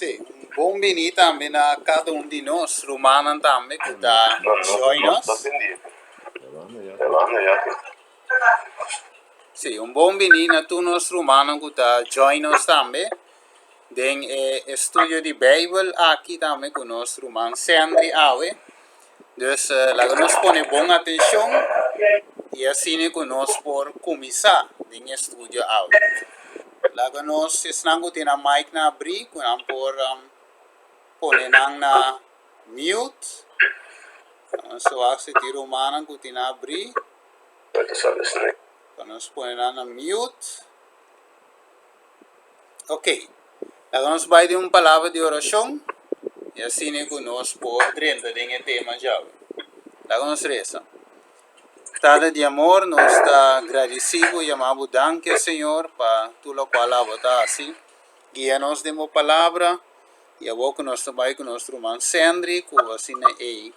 Sí, un bon bini tambe na kada un di nos rumannan tambe ku ta join nos. Sí, un bon bini na tur nos rumannan ku ta join nos tambe den e estudio di Beibel aki tambe ku nos ruman Sendri awe. Dus laga nos pone bon atenshon i asina ku nos por kuminsá den e estudio awe. Laga nos esnan ku tin nan mic na abrí ku nan por pone nan na mute. Nos ta wak si tin rumannan ku tin nan abrí pa nos pone nan na mute. Ok, laga nos bai den un palabra di orashon i asina ku nos por drenta den e tema djawe. Laga nos resa. Tata di amor, nos ta gradisí bo i yama bo danki, Señor, pa tur lokual abo ta hasi. Guia nos den bo palabra i awor ku nos ta bai ku nos ruman Sendri ku asina ei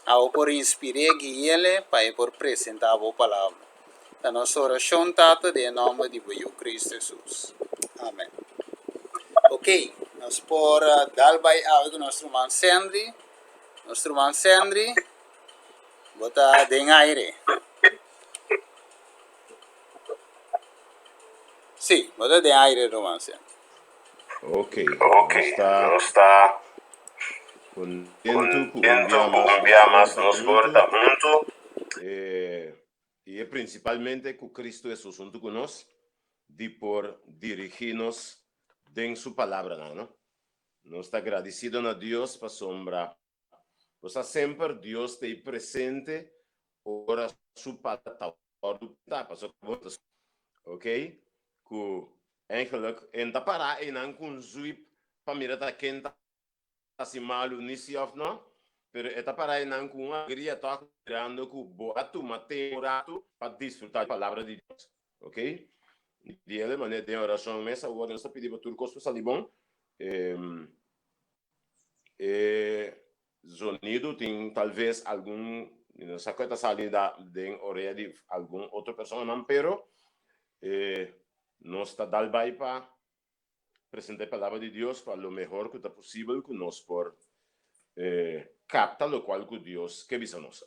abo por inspir'é, gui'é pa e por presentá bo palabra. Ta nos orashon, Tata, den e nòmber di bo Yu Kristu Hesus. Amen. Ok, nos por dal bai awe ku nos ruman Sendri. Nos ruman Sendri, bo ta den aire. Sí, bo ta den aire, ruman Sendri. Ok, nos ta kontentu ku un bia mas nos por ta huntu. I e prinsipalmente ku Kristu Hesus huntu ku nos di por dirigí nos den su palabranan, no? Nos ta gradisido na Dios pasobra bo sa semper Dios ta ei presente ora su palabra ta wòrdu prentá, pasobra bo ta ok ku eigenlijk e ta pará einan ku un zuip pa mira ta ken ta hasi malu ni si òf no, pero e ta pará einan ku un alegria tòg mirando ku bo a tuma tempu un ratu pa disfrutá di palabra di Dios. Ok, di e manera den orashon mes awor nos ta pidi pa tur kos por sali bon. E zonido tin talves algun, mi no sa ku e ta sali den orea di algun otro personanan, pero nos ta dal bai pa presenta e palabra di Dios pa lo mehor ku ta posibel ku nos por kapta lokual ku Dios ke bisa nos.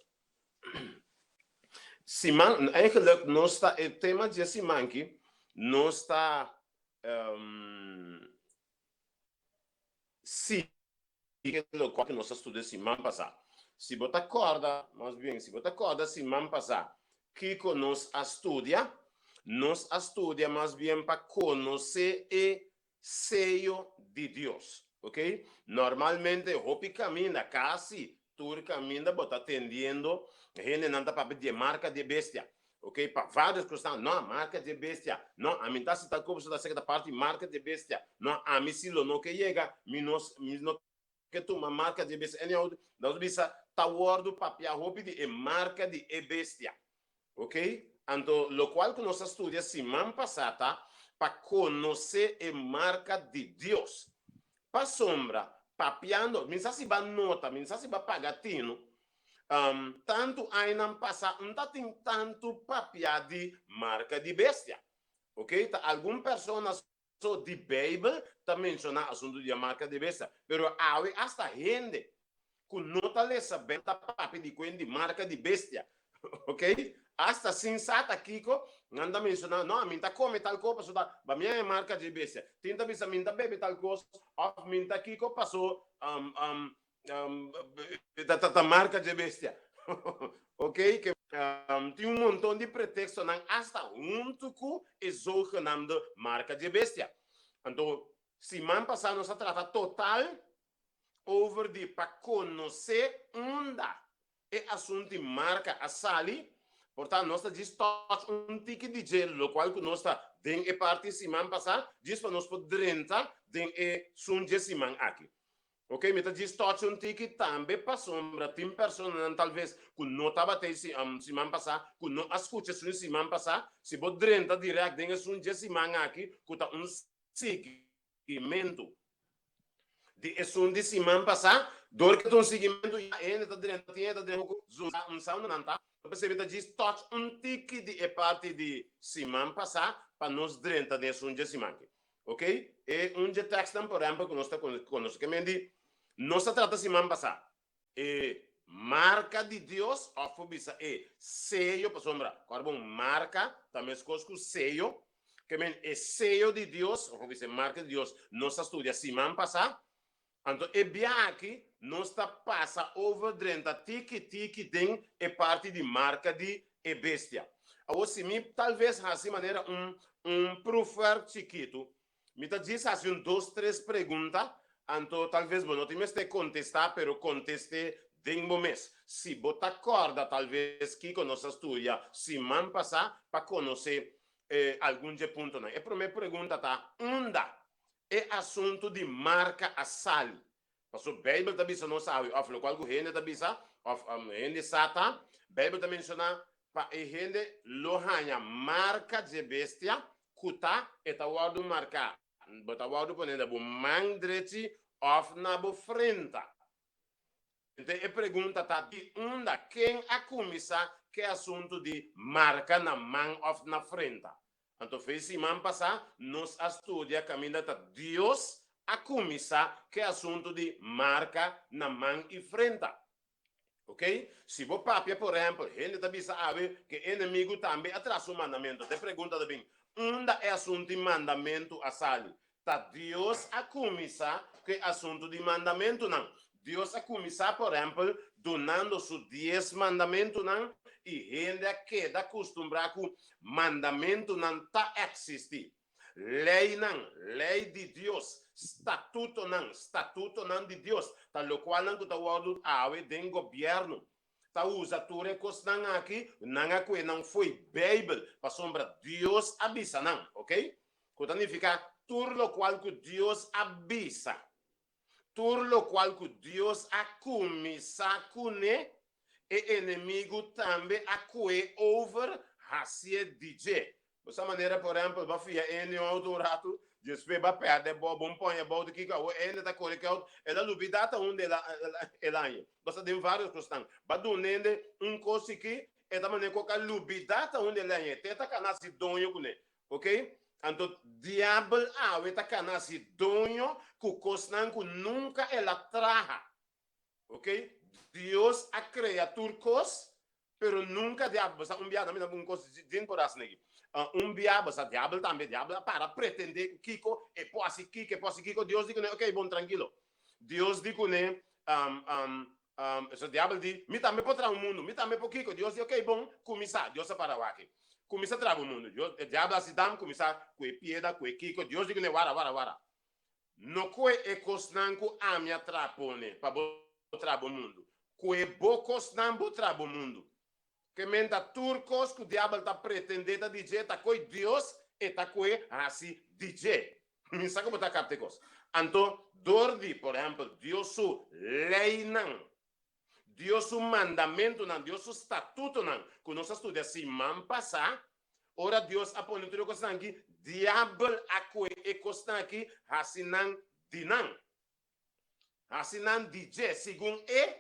Siman, eigenlijk nos ta e tema dje siman ki nos ta sigui lokual ku nos a studia siman pasá. Si bo ta kòrda, mas bien si bo ta kòrda siman pasá kiko nos a studia, nos a studia mas bien pa konosé e seyo di Dios. Ok, normalmente hopi kaminda, kasi tur kaminda bo ta tendiendo hendenan ta papia di e marka di e bestia. Ok, pa varios kosnan, no, marka di e bestia, no, ami ta hasi tal kos pasobra ta seka ta parti marka di e bestia, no, ami si lo no ke yega, mi no mi no ke tuma marka di e bestia. Anyhow, nos bisa ta wòrdu papia hopi di e marka di e bestia. Ok, anto lokual ku nos a studia siman pasá ta pa konosé e marka di Dios. Pasobra, papiando, mi sa si bo a nota, mi sa si bo a paga tinu, tantu añanan pasá N ta tin tantu papia di marka di bestia. Ok, ta algun persona So di Bijbel ta menciona asunto di e marca di bestia, pero awe hasta hende cu no ta lesa Bijbel ta papia di cuen di marca di bestia, ok? Hasta sin sa ta kico nan ta menciona, no, mi ta come tal cos pasobra ta ba mi a e marca di bestia, tin ta bisa mi ta bebe tal cos of mi ta kico paso ta marca dje bestia. Ok, ke tin un monton di pretextonan hasta huntu ku e zogenaamde marca dje bestia. Anto siman pasá nos a trata total over di pa konosé unda e asuntu di marca a sali, por ta nos ta djis touch un tiki di dje lokual ku nos ta den e parti siman pasá djis pa nos por drenta den e sun dje siman aki. Ok, mi ta djis touch un tiki tambe pasobra tin personanan talves ku no tabata ei siman pasá, ku no a skucha esun siman pasá. Si bo drenta dirèkt den esun dje siman aki ku ta un sigimentu di esun di siman pasá, dor ku ta un sigimentu ya e hende ta drenta, tin hende ta drenta poko, zunsa un sa unda nan ta. P'esei mi ta djis touch un tiki di e parti di siman pasá pa nos drenta den esun dje siman aki. Ok, e un dje tekstnan por ehempel ku nos ta konosé ke men di nos a trata siman pasá, e marka di Dios òf por bisa e seyo, pasobra kòrda bon marka ta meskos ku seyo, ke men e seyo di Dios òf por bisa e marka di Dios nos a studia siman pasá. Anto e bia aki nos ta pasa over drenta tiki tiki den e parti di marka di e bestia. Awor si mi talves hasi manera un un proefwerk chikitu, mi ta djis hasi un dos tres pregunta, anto talves bo no tin mester kontestá pero kontest'é den bo mes. Si bo ta kòrda talves kiko nos a studia siman pasá pa konosé algun dje puntonan. E promé pregunta ta, Unda E asuntu di marka a sali. Pasobra Beibel ta bisa nos awe, òf lokual ku hende ta bisa, òf hende sa ta, Beibel ta menshoná pa e hende lo haña marka dje bestia ku ta e ta wòrdu marká. Bo ta wòrdu pone na bo man drechi òf na bo frenta. Ente e pregunta ta di unda, ken a kuminsá ku e asuntu di marka na man òf na frenta? Anto fe siman pasá nos a studia kaminda ta Dios a kuminsá ku e asuntu di marka na man i frenta. Ok, si bo papia por ehèmpel, hende ta bisa awe ku e enemigu tambe a traha su mandamentu. Anto e pregunta ta bin, unda e asuntu di mandamentu a sali? Ta Dios a kuminsá ku e asuntu di mandamentunan. Dios a kuminsá, por ehèmpel, dunando su dies mandamentunan i hende a keda kustumbrá ku mandamentunan ta eksistí. Leinan, lei di Dios, statutonan, statutonan di Dios, ta lokualnan ku ta wòrdu awe den gobièrnu. Ta usa tur e kosnan aki, nan a kue nan fo'i Beibel, pasobra Dios a bisa nan, ok? Ku ta nifiká tur lokual ku Dios a bisa, tur lokual ku Dios a kuminsá kuné, e enemigu tambe a kue over hasié di dje. Bo sa manera por ehempel bo a fia ende un auto un ratu, despues bo a perde bo, bo pon e bou di kiko, awor ende ta kore ku e auto, el a lubida ta unda el a haña. Bo sa den varios kosnan, bo a duna ende un kos chikí, e ta manera ku a lubida ta unda el a haña, te ta kana hasi doño kuné. Ok, anto diabel awe ta kana hasi doño ku kosnan ku nunka el a traha. Ok, Dios a krea tur kos, pero nunka diabel, bo sa un bia, mi ta un kos den por asina aki, un bia, bo sa diabel tambe, diabel a para pretende ku kiko, e por hasi kiko, e por hasi kiko, Dios di kuné, ok, bon, trankilo. Dios di kuné, so diabel di, mi tambe por traha un mundu, mi tambe por kiko, Dios di, ok, bon, kuminsá, Dios a para wak, kuminsá traha bo mundu, Dios, diabel a hasi dam, kuminsá ku e pieda, ku e kiko, Dios di kuné, wara, wara, wara. No koe e kosnan ku ami a traha pone pa bo traha bo mundu. Koe bo kosnan bo traha bo mundu. Ke men ta tur kos ku diabel ta pretendé ta di dje ta koe Dios e ta koe hasi di dje. Mi sa ku bo ta kapta e kos. Anto dor di, por ehèmpel, Dios su leinan, Dios su mandamentunan, Dios su statutonan ku nos a studia siman pasá, ora Dios a pone tur e kosnan aki, diabel a kohe e kosnan aki hasi nan di nan. Hasi nan di dje, segun e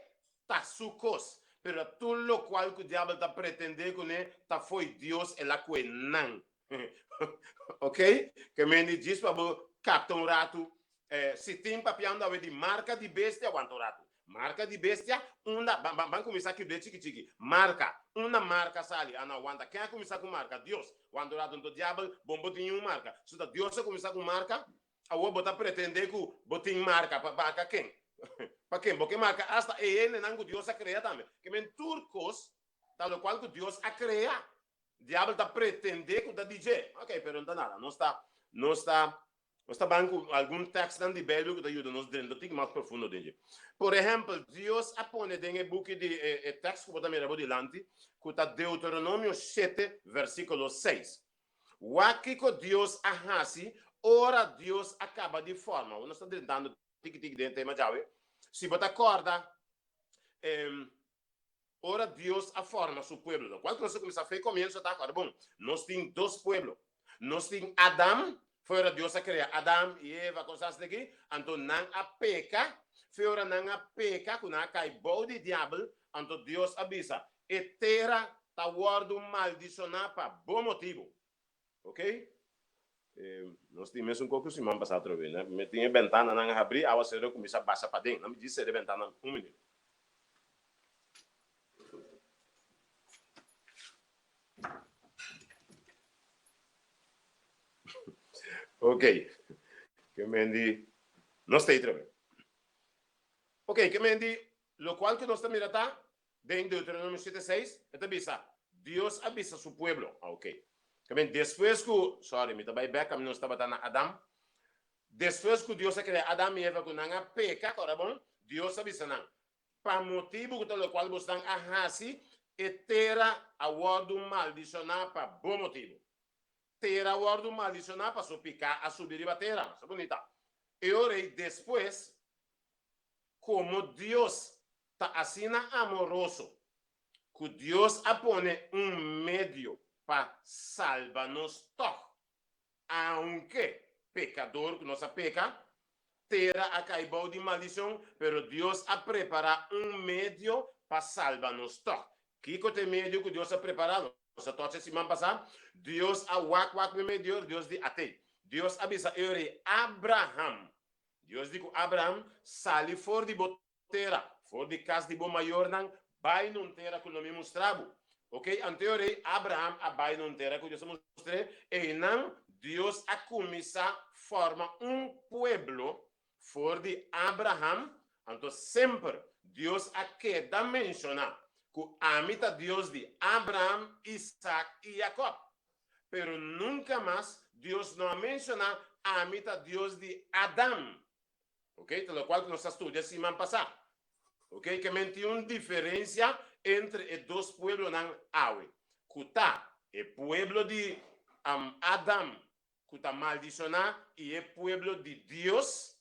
ta su kos. Pero tur lokual ku diabel ta pretendé kuné ta fo'i Dios el a kohe nan. Ok? Ke men di djis pa bo kapta un ratu Si tin papiando awe di marka di bestia, wanta un ratu. Marka di bestia, unda, ban, ban, ban kuminsá kibr'é chiki chiki. Marka, unda marka sali? Ah, no, wanta, ken a kuminsá ku marka? Dios. Wanta un ratu, nto diabel, bon bo tin un marka. So ta Dios a kuminsá ku marka? Awor bo ta pretendé ku bo tin marka, pa marka ken? Pa ken? Bo ke marka asta e hendenan ku Dios a krea tambe. Ke men tur kos ta lokual ku Dios a krea. Diabel ta pretendé ku ta di dje. Ok, pero no ta nada. Nos ta, nos ta, nos ta ban ku algun tèkstnan di Beibel ku ta yuda nos drenta un tiki mas profundo den dje. Por ehèmpel, Dios a pone den e buki di e, e tèkst ku bo ta mira bo dilanti, ku ta Deuteronomio shete, versíkulo seis. Wak kiko Dios a hasi ora Dios a kaba di forma. Nos ta drentando tiki tiki den e tema djawe. Si bo ta kòrda, Ora Dios a forma su pueblo, locual cu nos a cuminsa fe comienzo ta acorda bon, nos tin dos pueblo. Nos tin Adam, fe ora Dios a crea Adam y Eva, cosas asina aki, anto nan a peca, fe ora nan a peca cu nan a cay bou di diabel, anto Dios a bisa, e tera ta wordo maldiciona pa bo motibo. Ok? Nos tin mesun kos ku siman pasá atrobe. Mi tin e bentananan habrí, awaseru a kuminsá basha paden. Nan mi djis sera e bentananan un minüt. Ok, ke men di nos ta atrobe. Ok, ke men di lokual ku nos ta mira ta Den Deuteronomio shete seis, e ta bisa, Dios a bisa su pueblo. Ah, ok. Ta ben, despues ku, sorry, mi ta bai bèk kaminda nos tabata na Adam. Despues ku Dios a krea Adam i Eva ku nan a peka, kòrda bon, Dios a bisa nan, Pa motibu ku ta lokual bosnan a hasi, e tera a wòrdu maldishoná pa bo motibu. Tera a wòrdu maldishoná pasobra piká a subi riba tera. Masha bunita. E ora ei despues, Komo Dios ta asina amoroso ku Dios a pone un medio pa salba nos tòg, aunke pekador ku nos a peka, tera a kai bou di maldishon, pero Dios a prepará un medio pa salba nos tòg. Kiko ta e medio ku Dios a prepará? Nos a tocha siman pasá. Dios a wak wak mi medio, Dios di, Atei. Dios a bisa e rei Abraham, Dios di ku Abraham, Sali for di bo tera, for di kas di bo mayornan, bai na un tera ku lo mi mustra bo. Oke, anto e rei Abraham a bai na un tera ku Dios a mustr'é. Einan Dios a kuminsá forma un pueblo for di Abraham. Anto semper Dios a keda menshoná ku ami ta Dios di Abraham, Isak i Yakòb. Pero nunka mas Dios no a menshoná, Ami ta Dios di Adam. Ok, ta lokual ku nos a studia siman pasá. Ok, ke men tin un diferensia entre e dos pueblonan awe, ku ta e pueblo di Adam ku ta maldishoná i e pueblo di Dios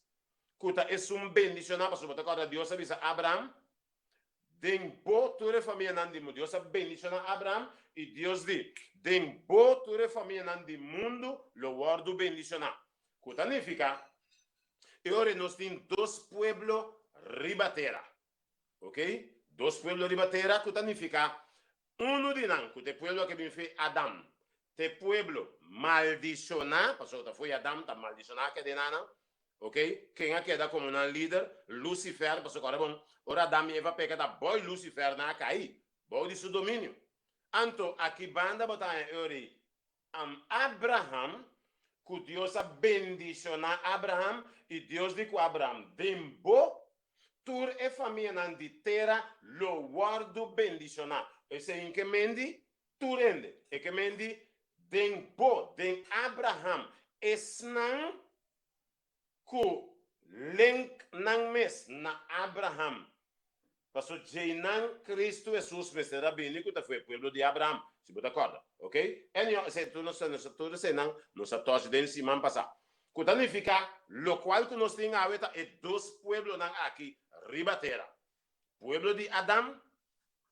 ku ta esun bendishoná, pasobra bo ta kòrda Dios a bisa Abraham, Den bo tur e famianan di mundu. Dios a bendishoná Abraham i Dios di, Den bo tur e famianan di mundu lo wòrdu bendishoná. Ku ta nifiká, e ora nos tin dos pueblo riba tera. Oke? Dos pueblo riba tera ku ta nifiká, unu di nan ku ta e pueblo ke bin fe Adam, ta e pueblo maldishoná, pasobra ta fo'i Adam ta maldishoná kedenanan, Ok, ken a keda komo nan lider? Lucifer, pasobra kòrda bon, ora Adam i Eva peka ta bòi Lucifer nan a kai bou di su dominio. Anto aki banda bo ta haña e ora Abraham, ku Dios a bendishoná Abraham, i Dios di ku Abraham, Den bo tur e famianan di tera lo wòrdu bendishoná. Esei in ke mendi tur hende, e ke mendi den bo, den Abraham, esnan Ku link nan mes na Abraham, paso djeinan Cristo Hesus mester a bini ku ta fu e pueblo di Abraham, si bo ta kòrda. Ok? Anyhow, esei tur nos nos tur eseinan nos a tòch den siman pasá. Ku ta nifiká lokual ku nos tin awe ta e dos pueblonan aki riba tera. Pueblo di Adam,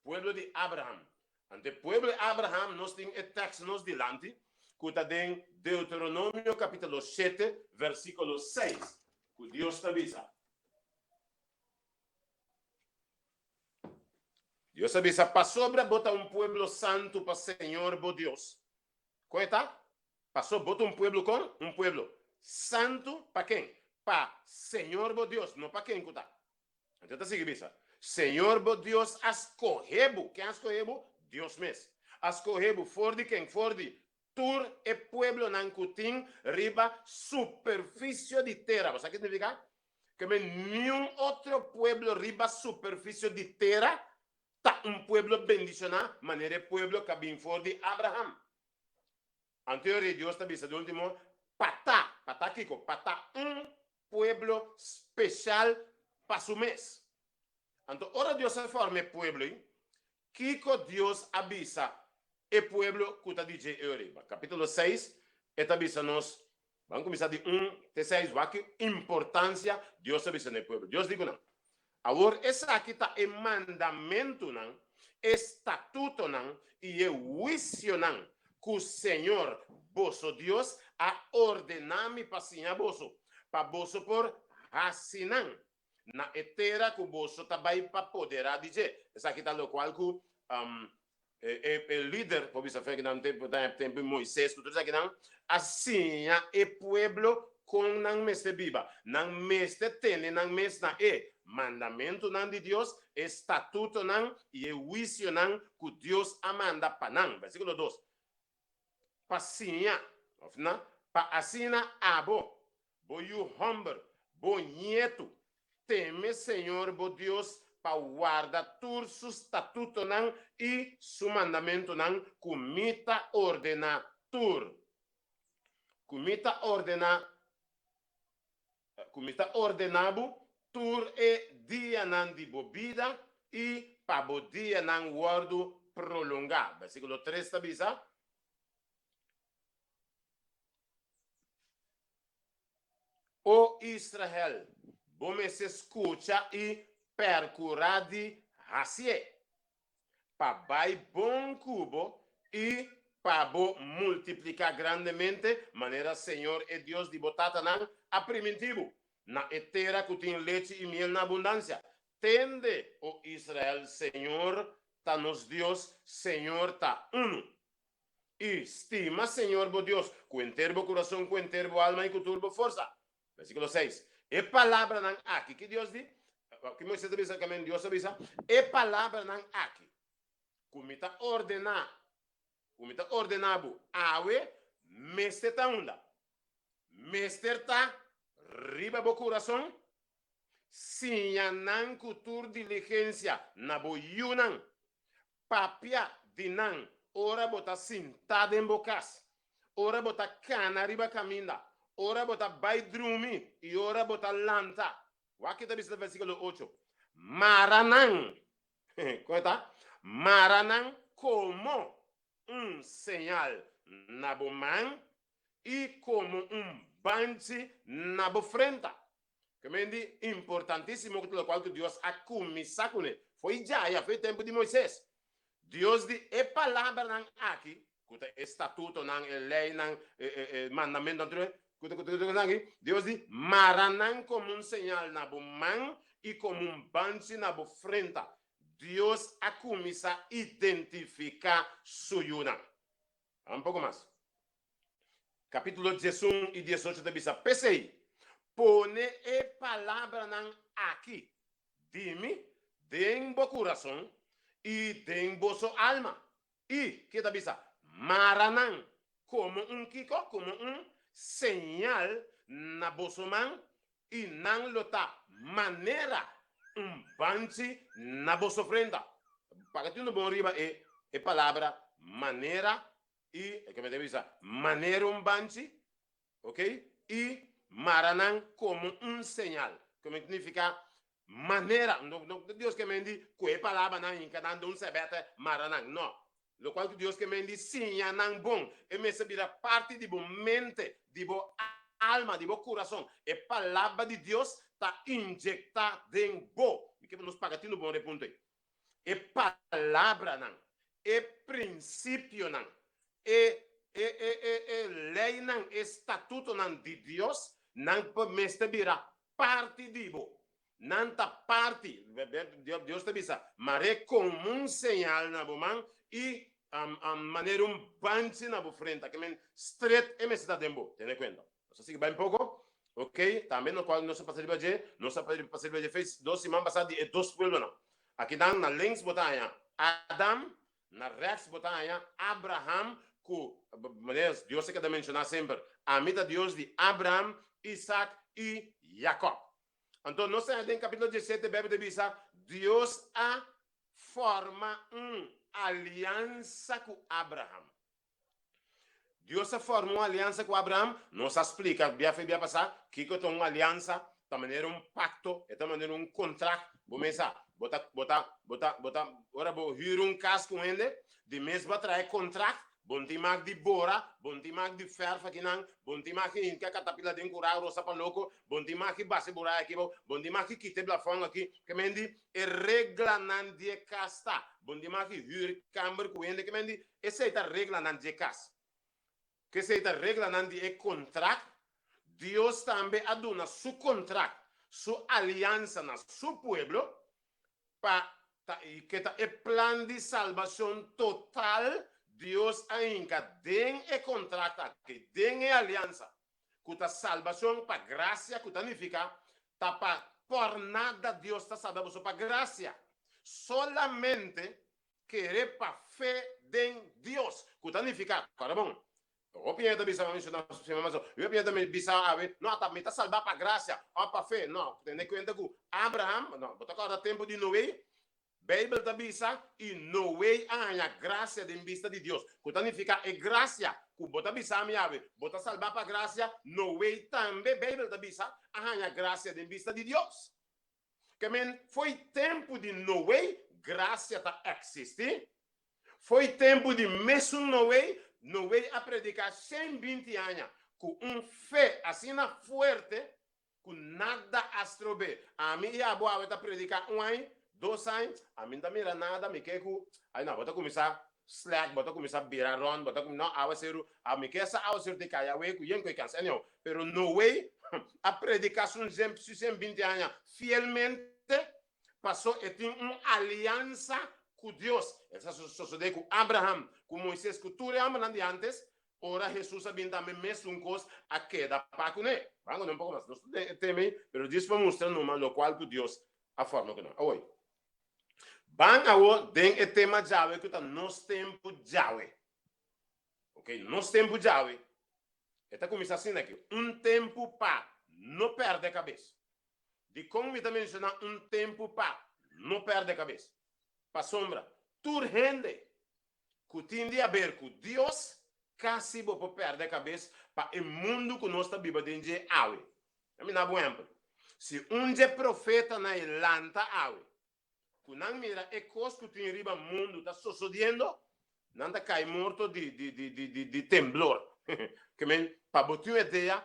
pueblo di Abraham. Ante pueblo di Abraham nos tin e tekst nos dilanti ku ta den Deuteronomio kapitulo shete versíkulo seis ku Dios ta bisa. Dios a bisa, Pasobra bo ta un pueblo santu pa Señor bo Dios. Kon e ta? Paso bo ta un pueblo kon? Un pueblo santu pa ken? Pa Señor bo Dios, no pa ken ku ta. Anto ta sigui bisa, Señor bo Dios a skohe bo. Ken a skohe bo? Dios mes. A skohe bo for di ken? For di tur e pueblonan ku tin riba superfisio di tera. Bo sa ke signifiká? Ke men niun otro pueblo riba superfisio di tera ta un pueblo bendishoná manera e pueblo ku a bin for di Abraham. Anto e rei Dios ta bisa di ultimo, Pa ta, pa ta kiko? Pa ta un pueblo special pa su mes. Anto ora Dios a forma e pueblo ei, kiko Dios a bisa e pueblo ku ta di dje e ora? Kapitulo seis e ta bisa nos, ban kuminsá di un te seis, wak ki importansia Dios a bisa na e pueblo. Dios di ku nan, Awor esaki ta e mandamentunan, e statutonan i e huisionan ku señor boso Dios a ordená mi pa siña boso, pa boso por hasi nan na e tera ku boso ta bai pa poderá di dje. Esaki ta lokual ku. E lider, por bisa fe nan tempu ta tempu Moises ku tur esakinan, a siña e pueblo kon nan mester biba. Nan mester tene nan mes na e mandamentunan di Dios, e statutonan i e huisionan ku Dios a manda pa nan. Versíkulo dos, Pa siña, òf na, pa asina abo, bo yu hòmber, bo ñetu, teme Señor bo Dios pa warda tur su statutonan i su mandamentunan ku mi ta ordená tur, ku mi ta ordená, ku mi ta ordená bo tur e dianan di bo bida i pa bo dianan wòrdu prolongá. Versíkulo tres ta bisa. O Israel, bo mester skucha i pèrkurá di hasié, pa bai bon ku bo i pa bo multipliká grandemente, manera señor e Dios di bo tatanan a primintí bo, na e tera ku tin lechi i miel na abundansia. Tende, o Israel, señor ta nos Dios, señor ta unu. I stima Señor bo Dios ku henter bo kurason, ku henter bo alma i ku tur bo forsa. Versíkulo seis. E palabranan aki, ki Dios di? Ki Moisés a bisa? Kamen Dios a bisa, E palabranan aki ku mi ta ordená, ku mi ta ordená bo awe, mester ta unda? Mester ta riba bo kurason. Siña nan ku tur diligensia na bo yunan. Papia di nan ora bo ta sintá den bo kas, ora bo ta kana riba kaminda, ora bo ta bai drumi i ora bo ta lanta. Wak ke ta bisa den versíkulo ocho, Mara nan, kon e ta? Mara nan komo un señal na bo man i komo un banchi na bo frenta. Ke men di importantísimo ku ta lokual ku Dios a kuminsá kuné fo'i djaya, fo'i tempu di Moisés. Dios di e palabranan aki, ku ta e statutonan, e leinan, e mandamentunan, tur e ku ta ku ta aki, Dios di, mara nan komo un señal na bo man i komo un banchi na bo frenta. Dios a kuminsá identifiká su yunan. Un poko mas. Kapítulo diesun i diesocho ta bisa, P'esei, pone e palabranan aki di mi den bo kurason i den boso alma. I, ke ta bisa, mara nan komo un kiko? Komo un señal na boso man, i nan lo ta manera un banchi na boso frenta. Paga tinu bon riba e e palabra manera i, e ke mi ta bisa, manera un banchi, ok, i mara nan komo un señal, ku mi significa manera, no no Dios ke men di ku e palabranan hinka nan den un sèbètè mara nan, no, Lokual ku Dios ke men di siña nan bon, e mester bira parti di bo mente, di bo alma, di bo kurason. E Palabra di Dios ta injektá den bo. Mi ke pa nos paga tinu bon riba e punto ei. E palabranan, e prinsipionan, e e e e e leinan, e statutonan di Dios, nan mester bira parti di bo. Nan ta parti, Dios ta bisa, mar'é komo un señal na bo man i manera un banchi na bo frenta, ke men stret e mester ta den bo. Tene kuenta. Nos a sigui bai un poko, ok, tambe no kual nos a pasa riba dje, nos a pasa riba dje feis dos siman pasá di e dos pueblonan. Akinan na links bo ta haña Adam, na rèks bo ta haña Abraham ku, manera Dios a keda menshoná semper, Ami ta Dios di Abraham, Isak i Jakòb. Anto nos ta den kapítulo diesete Beibel ta bisa, Dios a forma un aliansa ku Abraham. Dios a forma un aliansa ku Abraham. Nos a splika bia fe bia pasá kiko ta un aliansa, ta manera un pakto, e ta manera un kontrakt. Bo mes sa, bo ta, bo ta, bo ta, bo ta, ora bo hür un kas ku un hende, di mes bo a traha e kontrakt, Bon tin mak di bora, bon tin mak di fèrf akinan, bon tin mak di hinka katapila den kurá rosa pa loko, bon tin mak di base buray aki bou, bon tin mak di kita e blafòn aki, ke men di e reglanan di e kas ta, bon tin mak di hür kamber ku hende, ke men di esei ta reglanan di e kas, kesei ta reglanan di e kontrakt, Dios tambe a duna su kontrakt, su aliansa na su pueblo pa. Ta i ke ta e plan di salbashon total Dios a hinka den e kontrakt aki, den e aliansa, ku ta salbashon pa grasia, ku ta nifiká ta pa pòrnada Dios ta salba boso pa grasia, solamente kere pa fe den Dios, ku ta nifiká, kòrda bon, Hopi hende ta bisa, mi menshona siman pasó, hopi hende ta bisa awe, no, ta mi ta salbá pa grasia òf pa fe. No, tene kuenta ku Abraham, no, bo ta kòrda tempu di Noe? Beibel ta bisa, I Noe a haña grasia den bista di Dios, ku ta nifiká e grasia ku bo ta bisa mi awe, bo ta salbá pa grasia, Noe tambe, Beibel ta bisa, a haña grasia den bista di Dios. Ke men, fo'i tempu di Noe, grasia ta eksistí. Fo'i tempu di mesun Noe, Noe a prediká 120 aña ku un fe asina fuerte ku nada a strob'é. Ami i abo awe ta prediká un aña, dos aña, ami no ta mira nada, mi ke ku, ai no, bo ta kuminsá slack, bo ta kuminsá bira rònt, bo ta kuminsá, no, awaseru, ami ke sa awaseru ta kai awe ku yen ku e kansa. Anyhow, pero Noe a prediká su 120 aña fielmente Paso e tin un aliansa ku Dios. Esaki a sosodé ku Abraham, ku Moises, ku tur e hòmbernan di ántes. Ora Hesus a bin tambe mesun kos a keda pa kuné. Ban kuné un poko mas. Nos ta den e tema ei, pero djis pa mustra numa lokual ku Dios a forma ku nan. Awor, ban awor den e tema djawe ku ta nos tempu djawe. Oke, nos tempu djawe. E ta kuminsá asina aki, Un tempu pa no pèrdè kabes. Dikon mi ta menshoná un tempu pa no pèrdè kabes? Pasobra tur hende ku tin di haber ku Dios kasi bo por pèrdè kabes pa e mundu ku nos ta biba den dje awe. A mi na bo ehèmpel. Si un dje profetanan ei lanta awe ku nan mira e kos ku tin riba mundu ta sosodiendo, nan ta kai morto di di di di di di temblor. Ke men, pa bo tin un idea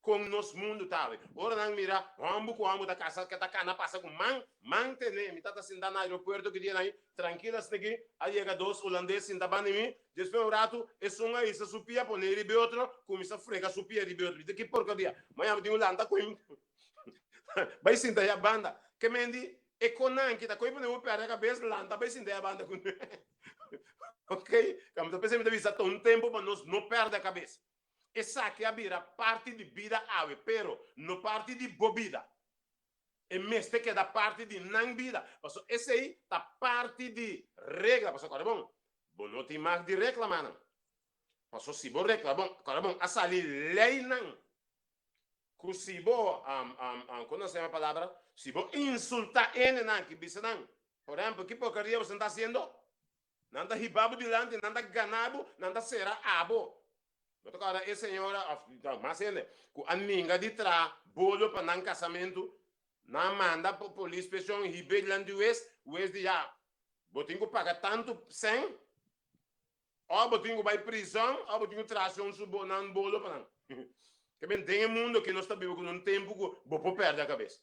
kon nos mundu ta awe. Ora nan mira hòmbu ku hòmbu ta kasa ta kana pasa ku man man tene. Mi tata sinta na aeropuerto ki dia nan trankil asina ki a yega dos hulandes sinta banda di mi. Despues un ratu esun a hisa su pia pone riba e otro kuminsa frega su pia riba e otro. Mi ta ki porkeria. Mañana mi tin un lanta ku Bai sinta ya banda. Ke men di e konan ki ta koi pone bo perde kabes lanta bai sinta ya banda ku Ok, kami ta pensa mi ta bisa ta un tempu pa nos no perde kabes. Esaki a bira parti di bida awe pero no parti di bo bida. E mester keda parti di nan bida pasobra esei ta parti di regla pasobra kòrda bon bo no tin mag di reklama nan pasobra si bo reklama bon kòrda bon a sali leinan Ku si bo, kon nan sa yama e palabra? Si bo insultá hendenan ki bisa nan, por ehèmpel, ki porkeria boso ta hasiendo? Nan ta hiba bo dilanti, nan ta gana bo, nan ta sera abo. Bo ta kòrda e señora òf mas hende ku a ninga di traha bolo pa nan kasamentu? Nan a manda polis speshon hib'é dilanti hues, hues di ya, bo tin ku paga tantu sèn. Òf bo tin ku bai prizòn òf bo tin ku traha shon su bo nan bolo pa nan. Ke men den e mundu aki nos ta biba ku un tempu ku bo por pèrdè kabes.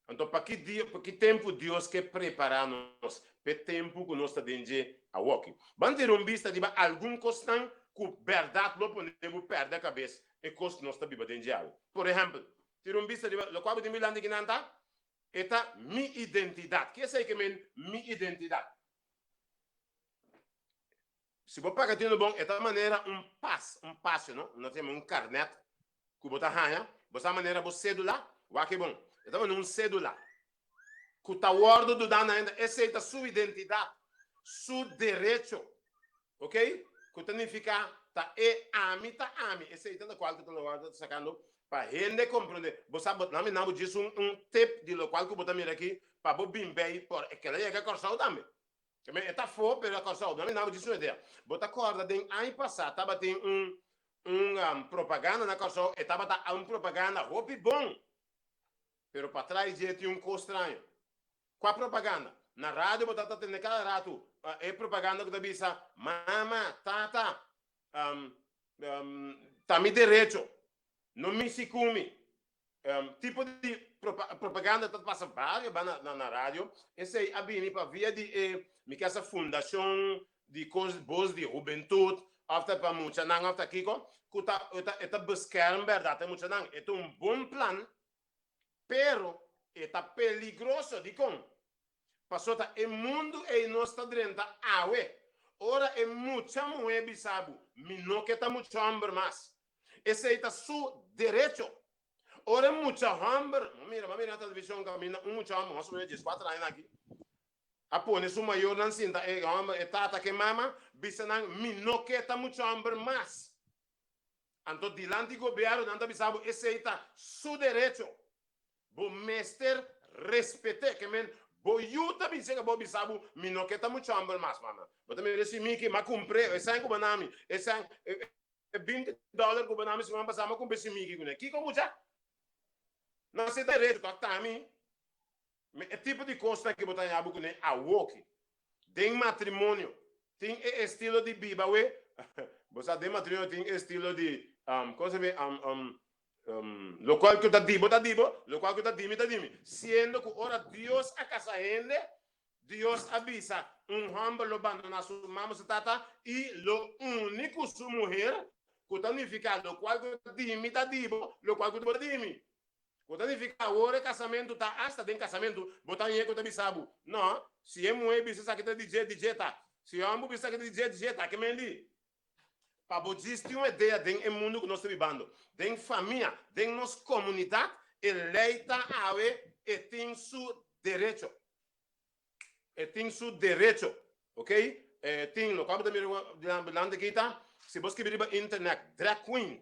Anto pa ki dia pa ki tempu Dios ke prepará nos p'e tempu ku nos ta den dje awoki? Ban tira un bista riba algun kosnan ku bèrdat lo pone bo pèrdè kabes e kos nos ta biba den dje awe. Por ehèmpel, tira un bista riba lokual bo tin bilanti kinan ta, E ta mi identidat. Ke esei ke men mi identidat? Si bo paga tinu bon, e ta manera un pas, un pase, no? No ta yama un karnèt ku bo ta haña. Bo sa manera bo sédula? Wak e bon. E ta manera un sédula ku ta wòrdu dudá na hende. Esei ta su identidat, su derecho. Oké? Ku ta nifiká ta e ami ta ami. Esei ta lokual ku ta wòrdu sakando pa hende komprondé. Bo sa, bo ta mira bo djis un un tip di lokual ku bo ta mira aki pa bo bin bei por e keda yega Kòrsou tambe. E ta afó, pero na Kòrsou. Dame nan bo djis un idea. Bo ta kòrda den aña pasá tabatin un un propaganda na Kòrsou, e tabata un propaganda hopi bon, pero patras dje tin un kos straño. Kua propaganda? Na radio bo ta tende kada ratu e propaganda ku ta bisa, Mama, tata, ta mi derecho, no misi ku mi. Tipo di propaganda ta pasa bario ba na radio. Esei a bini pa via di e mi ke sa fundashon di kos bos di hubentut òf ta pa muchanan òf ta kiko ku ta e ta beskerm bèrdat e muchanan. E ta un bon plan pero e ta peligroso. Dikon? Paso ta e mundu ei nos ta drenta awe. Ora e mucha muhé bisa bo, Mi no ke ta mucha hòmber mas. Esei ta su derecho. Ora e mucha hòmber, bo mira, bo a mira na televishon kaminda un mucha hòmber, mas o menos dieskuater aña aki, a pone su mayornan sinta, e hòmber, e tata ku e mama, bisa nan, Mi no ke ta mucha hòmber mas. Anto dilanti gobièrnu nan ta bisa bo esei ta su derecho. Bo mester respet'é. Ke men bo yu ta bin seka bo bisa bo mi no ke ta mucha hòmber mas mama. Bo ta mira si mi ke m'a kumpr'é esei ku bo na mi esei e binti dòler ku bo na mi siman pasá m'a kumpr'é si miki kuné. Kiko mucha? No esei ta derecho tok ta mi. Mi e tipo di kosnan ki bo ta haña bo kuné awoki den matrimonio tin e estilo di biba we bo sa den matrimonio tin e estilo di komo se mi lokual ku ta di bo ta di bo lokual ku ta di mi ta di mi siendo ku ora Dios a kasa hende Dios a bisa un hòmber lo bandoná su mama su tata i lo uni ku su muher ku ta nifiká lokual ku ta di mi ta di bo lokual ku ta di bo ta di mi. Ku ta nifiká awor e kasamentu ta asta den kasamentu bo ta ñe ku ta bisa bo no si e muhé bisa esaki ta di dje di dje ta si e hòmber bisa esaki ta di dje di dje ta ke mendi pa bo djis tin un idea den e mundu ku nos ta bibando den famia den nos komunidat e lei ta awe e tin su derecho e tin su derecho ok e tin lokual bo ta mira dilanti aki ta si bo skibi riba internet drag queen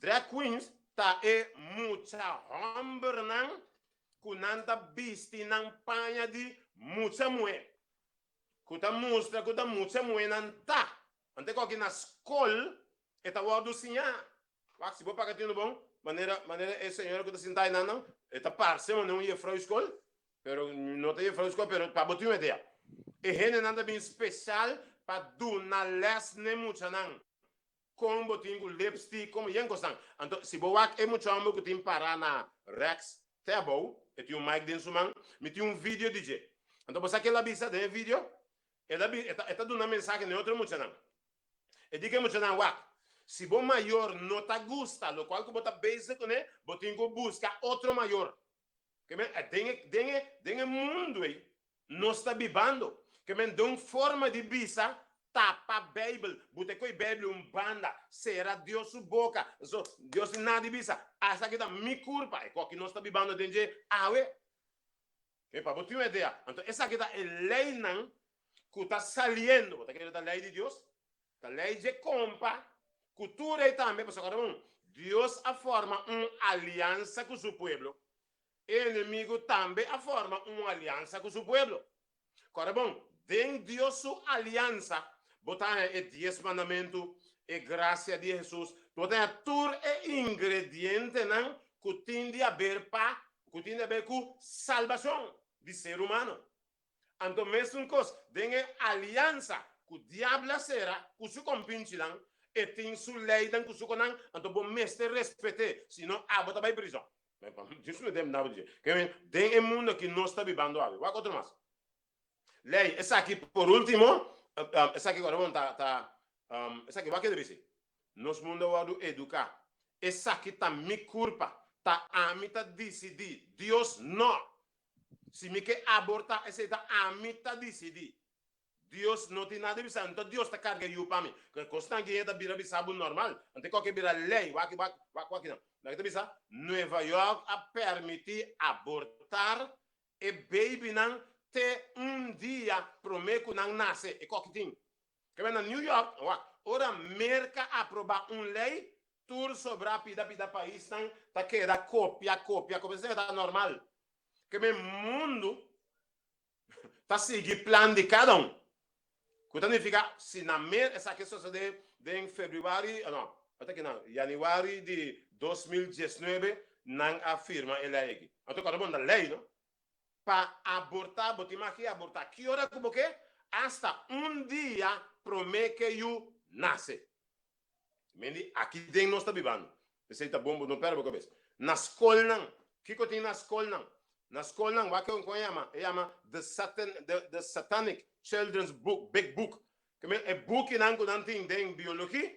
Drag queens ta e mucha hombernan cu nan ta bisti nan paña di mucha muhe, cu ta mustra cu ta mucha muhe nan ta. Ante cu aki na scol e ta wordo siña. Wak, si bo paga tino bon, manera manera e señora cu ta sinta aynan nan, e ta parce manera un jefrouw scol, pero no ta jefrouw scol, pero pa bo tin un idea. E hendenan ta bin special pa duna les n'e muchanan. Kon bo tin ku lipstick, komo yen kosnan. Anto si bo wak e mucha homber ku tin para na rèks te abou, e tin un mic den su man, mi tin un video di dje. Anto bo sa ke el a bisa den e video? El a e ta e ta duna mensahe na e otro muchanan. E di ku e muchanan, wak, si bo mayor no ta gusta lokual ku bo ta bezig kuné, bo tin ku buska otro mayor. Ke men den e den e den e mundu ei nos ta bibando. Ke men den un forma di bisa tapa Beibel, buta e koe Beibel un banda, sera Dios su boka, so Dios tin nada di bisa, esaki ta mi kurpa, e koki nos ta bibando den dje awe. Ke pa bo tin un idea, anto esaki ta e leinan ku ta saliendo, bo ta kere ta lei di Dios? Ta lei dje kompa ku tur ei tambe, pasobra kòrda bon, Dios a forma un aliansa ku su pueblo, e enemigu tambe a forma un aliansa ku su pueblo. Kòrda bon, den Dios su aliansa bo ta haña e Dies Mandamentu, e grasia di Hesus, bo ta haña tur e ingredientenan ku tin di haber pa ku tin di haber ku salbashon di ser humano. Anto mesun kos den e aliansa ku diabel a sera ku su kompinchinan, e tin su leinan ku su konan, anto bo mester respet'é, sino abo ta bai prizòn. Den e mundo aki nos ta bibando awe. Wak otro mas. Lei, esaki por ultimo, esaki ora bon ta ta esaki wak keda bisi. Nos mundo a wordo educa. Esaki ta mi curpa, ta ami ta dicidi, Dios no. Si mi ke aborta, esei ta ami ta dicidi. Dios no tin nada di bisa, anto Dios ta carga yu pa mi. Cu cosnan aki ta bira bisa bo normal, anto e bira ley, wak wak wak wak nan. Loke ta bisa, Nueva York a permiti abortar e babynan te un dia prome cu nan nace, e koki tin. Kebé na New York, wak, ora Merca aproba un ley, tur sobra pida pida paisnan ta keda copia copia copia, esey ta normal. Kebé mundo ta sigui plan di kada un, ku ta nifiká si na mer esaki a sosodé den febrüari, no, ota ki nan, yanüari di 2019 nan a firma e lei aki. Anto kòrda bon ta lei no, pa abortá bo tin mag di abortá ki ora ku bo ke, asta un dia promé ke yu nase. Mendi aki den nos ta bibando. P'esei ta bon bo no pèrdè bo kabes. Na skolnan, kiko tin na skolnan? Na skolnan, wak kon e yama? E yama The Satan, The, The Satanic Children's Book, Big Book. Ke men e bukinan ku nan tin den biologi,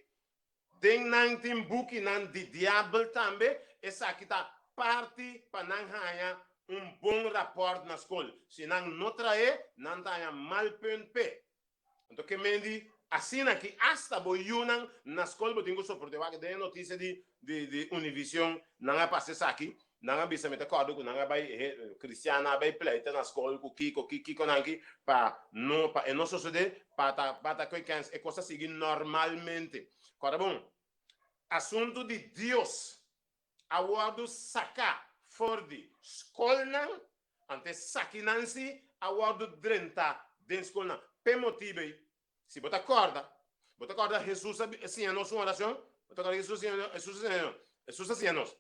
den nan tin bukinan di diabel tambe, esaki ta parti pa nan haña un bon. rapòrt na skol. Si nan no trae, nan ta haña mal punt p'e. Anto ke men di asina ki asta bo yunan na skol bo tin ku soport'é. Wak den e notisia di di Univision nan a pasa esaki, nan a bisa mi ta kòrda ku nan a bai e kristiannan a bai pleita na skol ku kiko ki kiko nan ki pa no pa e no sosodé pa ta pa ta koe kèns e kos a sigui normalmente. Kòrda bon, asuntu di Dios a wòrdu saká for di skolnan, anto esakinan si a wòrdu drentá den skolnan. P'e motibu ei, si bo ta kòrda, bo ta kòrda Hesus a siña nos un orashon? Bo ta kòrda Hesus a siña, Hesus a siña nos? Hesus a siña nos,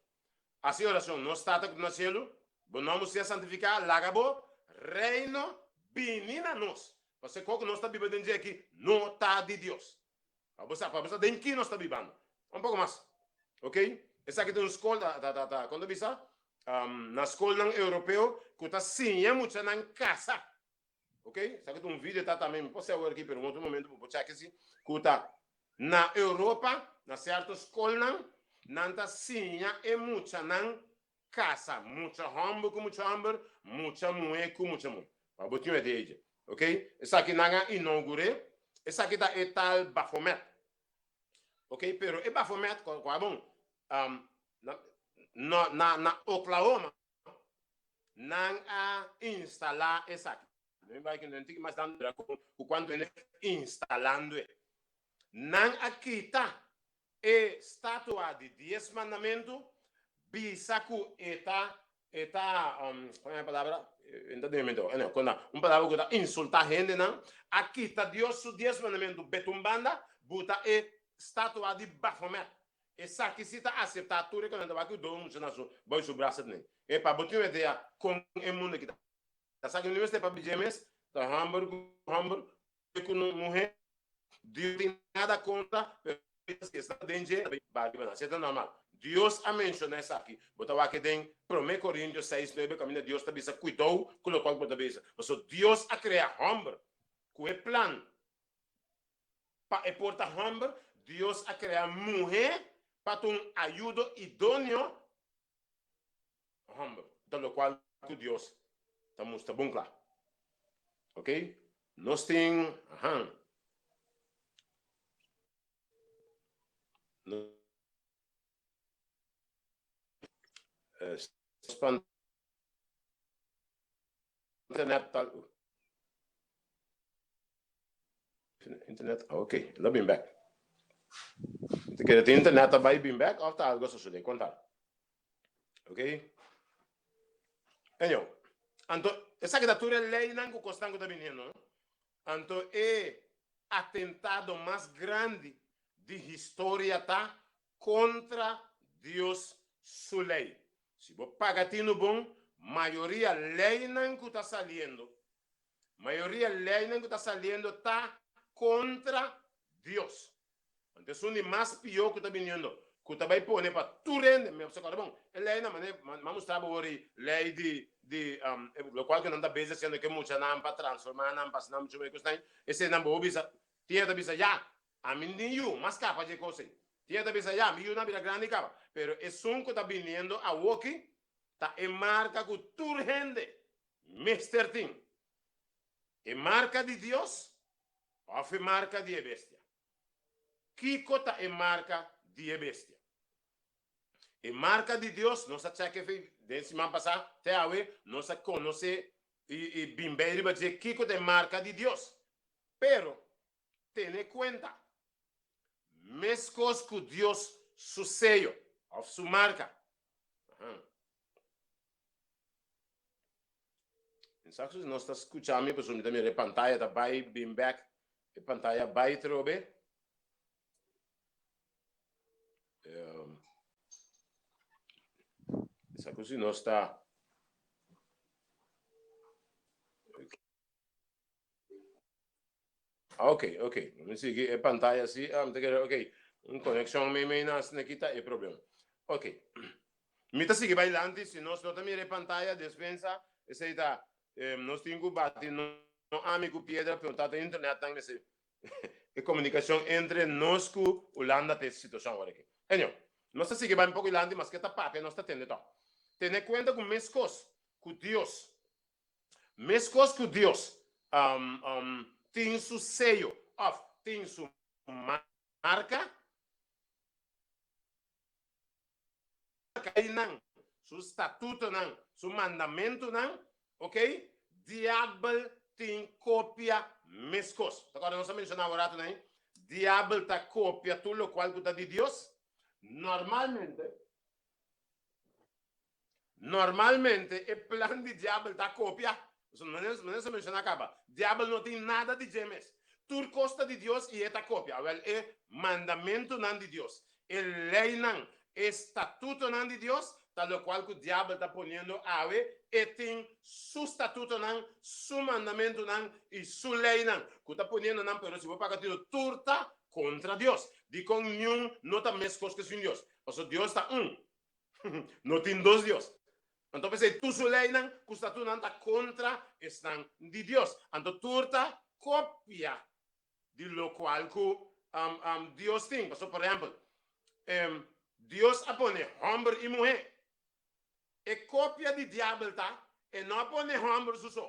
Hasi orashon, Nos Tata ku ta na shelu, bo nòmber sea santifiká, laga bo Reino bini na nos. Pasobra e kos ku nos ta biba den dje aki no ta di Dios. Pa bo sa, pa bo sa den ki nos ta bibando. Un poko mas. Ok? Esaki ta un skol, ta, ta, ta, ta, kon ta bisa? Um, na skolnan europeo ku ta siña muchanan kasa. Ok? Esaki ta un video ta tambe, mi por sê awor aki, pero un otro momento bo por chèk esi, ku ta na Europa, na sierto skolnan, nan ta siña e muchanan Kasa mucha hòmber ku mucha hòmber, mucha muhé ku mucha muhé. Pa bo tin un idea dje. Ok? Esaki nan a inougur'é. Esaki ta e tal Baphomet. Ok? Pero e Baphomet, kua bon, na, na, na Oklahoma, nan a instalá esaki. Mi bai ku nan tiki mas tantu mira ku kuantu hende instalando e. Nan a kita e statua di Dies Mandamentu, bisa ku e ta e ta kon e palabra? E ta den mi mente awor. Kon ta? Un palabra ku ta insultá hendenan. A kita Dios su Dies Mandamentu beta un banda, buta e statua di Baphomet. Esaki si ta aseptá tur e ku nan ta wak ku dor mucha na su bou su brasa tene. E pa bo tin un idea kon e mundu aki ta. Ta sa ki no mester papia dje mes, ta hòmber ku hòmber, muhé ku muhé. Dios tin nada kontra, pero si e sta den dje, ta bai riba nan. Si e ta normal. Dios a menshoná esaki. Bo ta wak den Promé Korintios seis nuebe kaminda Dios ta bisa kuidou ku lokual ku bo ta bisa. Pasobra Dios a krea hòmber ku e plan pa e por ta hòmber, Dios a krea muhé pa ta un ayudo idóneo Homber, ta locual cu Dios ta mustra bon cla. Ok? Nos tin, ahan. Internet tal. Internet, ok, lo bin back. Te kere tin internet ta bai bin back of ta algo sosode? Konta. Ok? Enyo, anto, esaki ta tur e leynan ku kosnan ku ta biniendo, no? Anto e atentado mas grandi di historia ta kontra Dios su ley. Si bo paga tinu bon, mayoria leynan ku ta saliendo Mayoria leynan ku ta saliendo ta kontra Dios. Anto esun di mas pió ku ta biniendo, ku ta bai pone pa tur hende, mi a kòrda bon, e leynan mane m'a mustra bo wor ei ley di di lokual ku nan ta bezi hasiendo ke muchanan pa transformá nan pa hasi nan muchu mei kos nan, eseinan bo bisa, tin hende ta bisa ya, ami no tin yu, m'a skapa dje kos ei. Tin hende ta bisa ya, mi yunan a bira grandi kaba. Pero esun ku ta biniendo awoki ta e marka ku tur hende Mester tin e marka di Dios òf e marka di e bestia? Kiko ta e marka di e bestia? E marka di Dios, nos a chèk efe den siman pasá te awe, nos a konosé i bin bei riba dje kiko ta e marka di Dios. Pero, tene kuenta, meskos ku Dios su seyo òf su marka, Exacto si nos ta scucha mi pasobra mi ta mira e pantaya ta bai bin bek e pantaya bai trobe. Exacto si nos ta Ok, ok. Mi sigui e pantaya si. Ah, mi ta kere, ok. Un conexion mei mei na asina kita e problema. Ok. Mi ta sigui bai lanti, si nos no ta mira e pantaya, despensa, esei ta, eh, nos tin ku bati no, no ami ku piedra, pero ta ta internet nan mester e comunicacion entre nos ku Hulanda ta e situacion awor aki. Anyhow, nos ta sigui bai un poko lanti, maske ta papia nos ta tende tok. Tene cuenta ku meskos ku Dios. Meskos ku Dios tin su seyo òf tin su marka, leinan, su statutonan, su mandamentunan, ok, diabel tin kopia meskos. Ta kòrda nos a menshoná awor ratu nan? Diabel ta kopia tur lokual ku ta di Dios. Normalmente, Normalmente e plan di diabel ta copia. Manera nos a menciona caba, diabel no tin nada di dje mes. Tur cos ta di Dios y e ta copia. Awel e mandamentonan di Dios, e leynan, e statutonan di Dios ta locual cu diabel ta poniendo awe. E tin su statutonan, su mandamentonan y su leynan cu ta poniendo nan, pero si bo paga tino tur ta contra Dios. Dicon niun no ta mescos cu esun Dios? Pasobra Dios ta un. No tin dos Dios. Anto p'esei tur su leinan ku statunan ta kontra esnan di Dios. Anto tur ta kopia di lokual ku Dios tin. Pasobra, por ehèmpel, Dios a pone hòmber i muhé. E kopia di diabel ta, e no a pone hòmber su so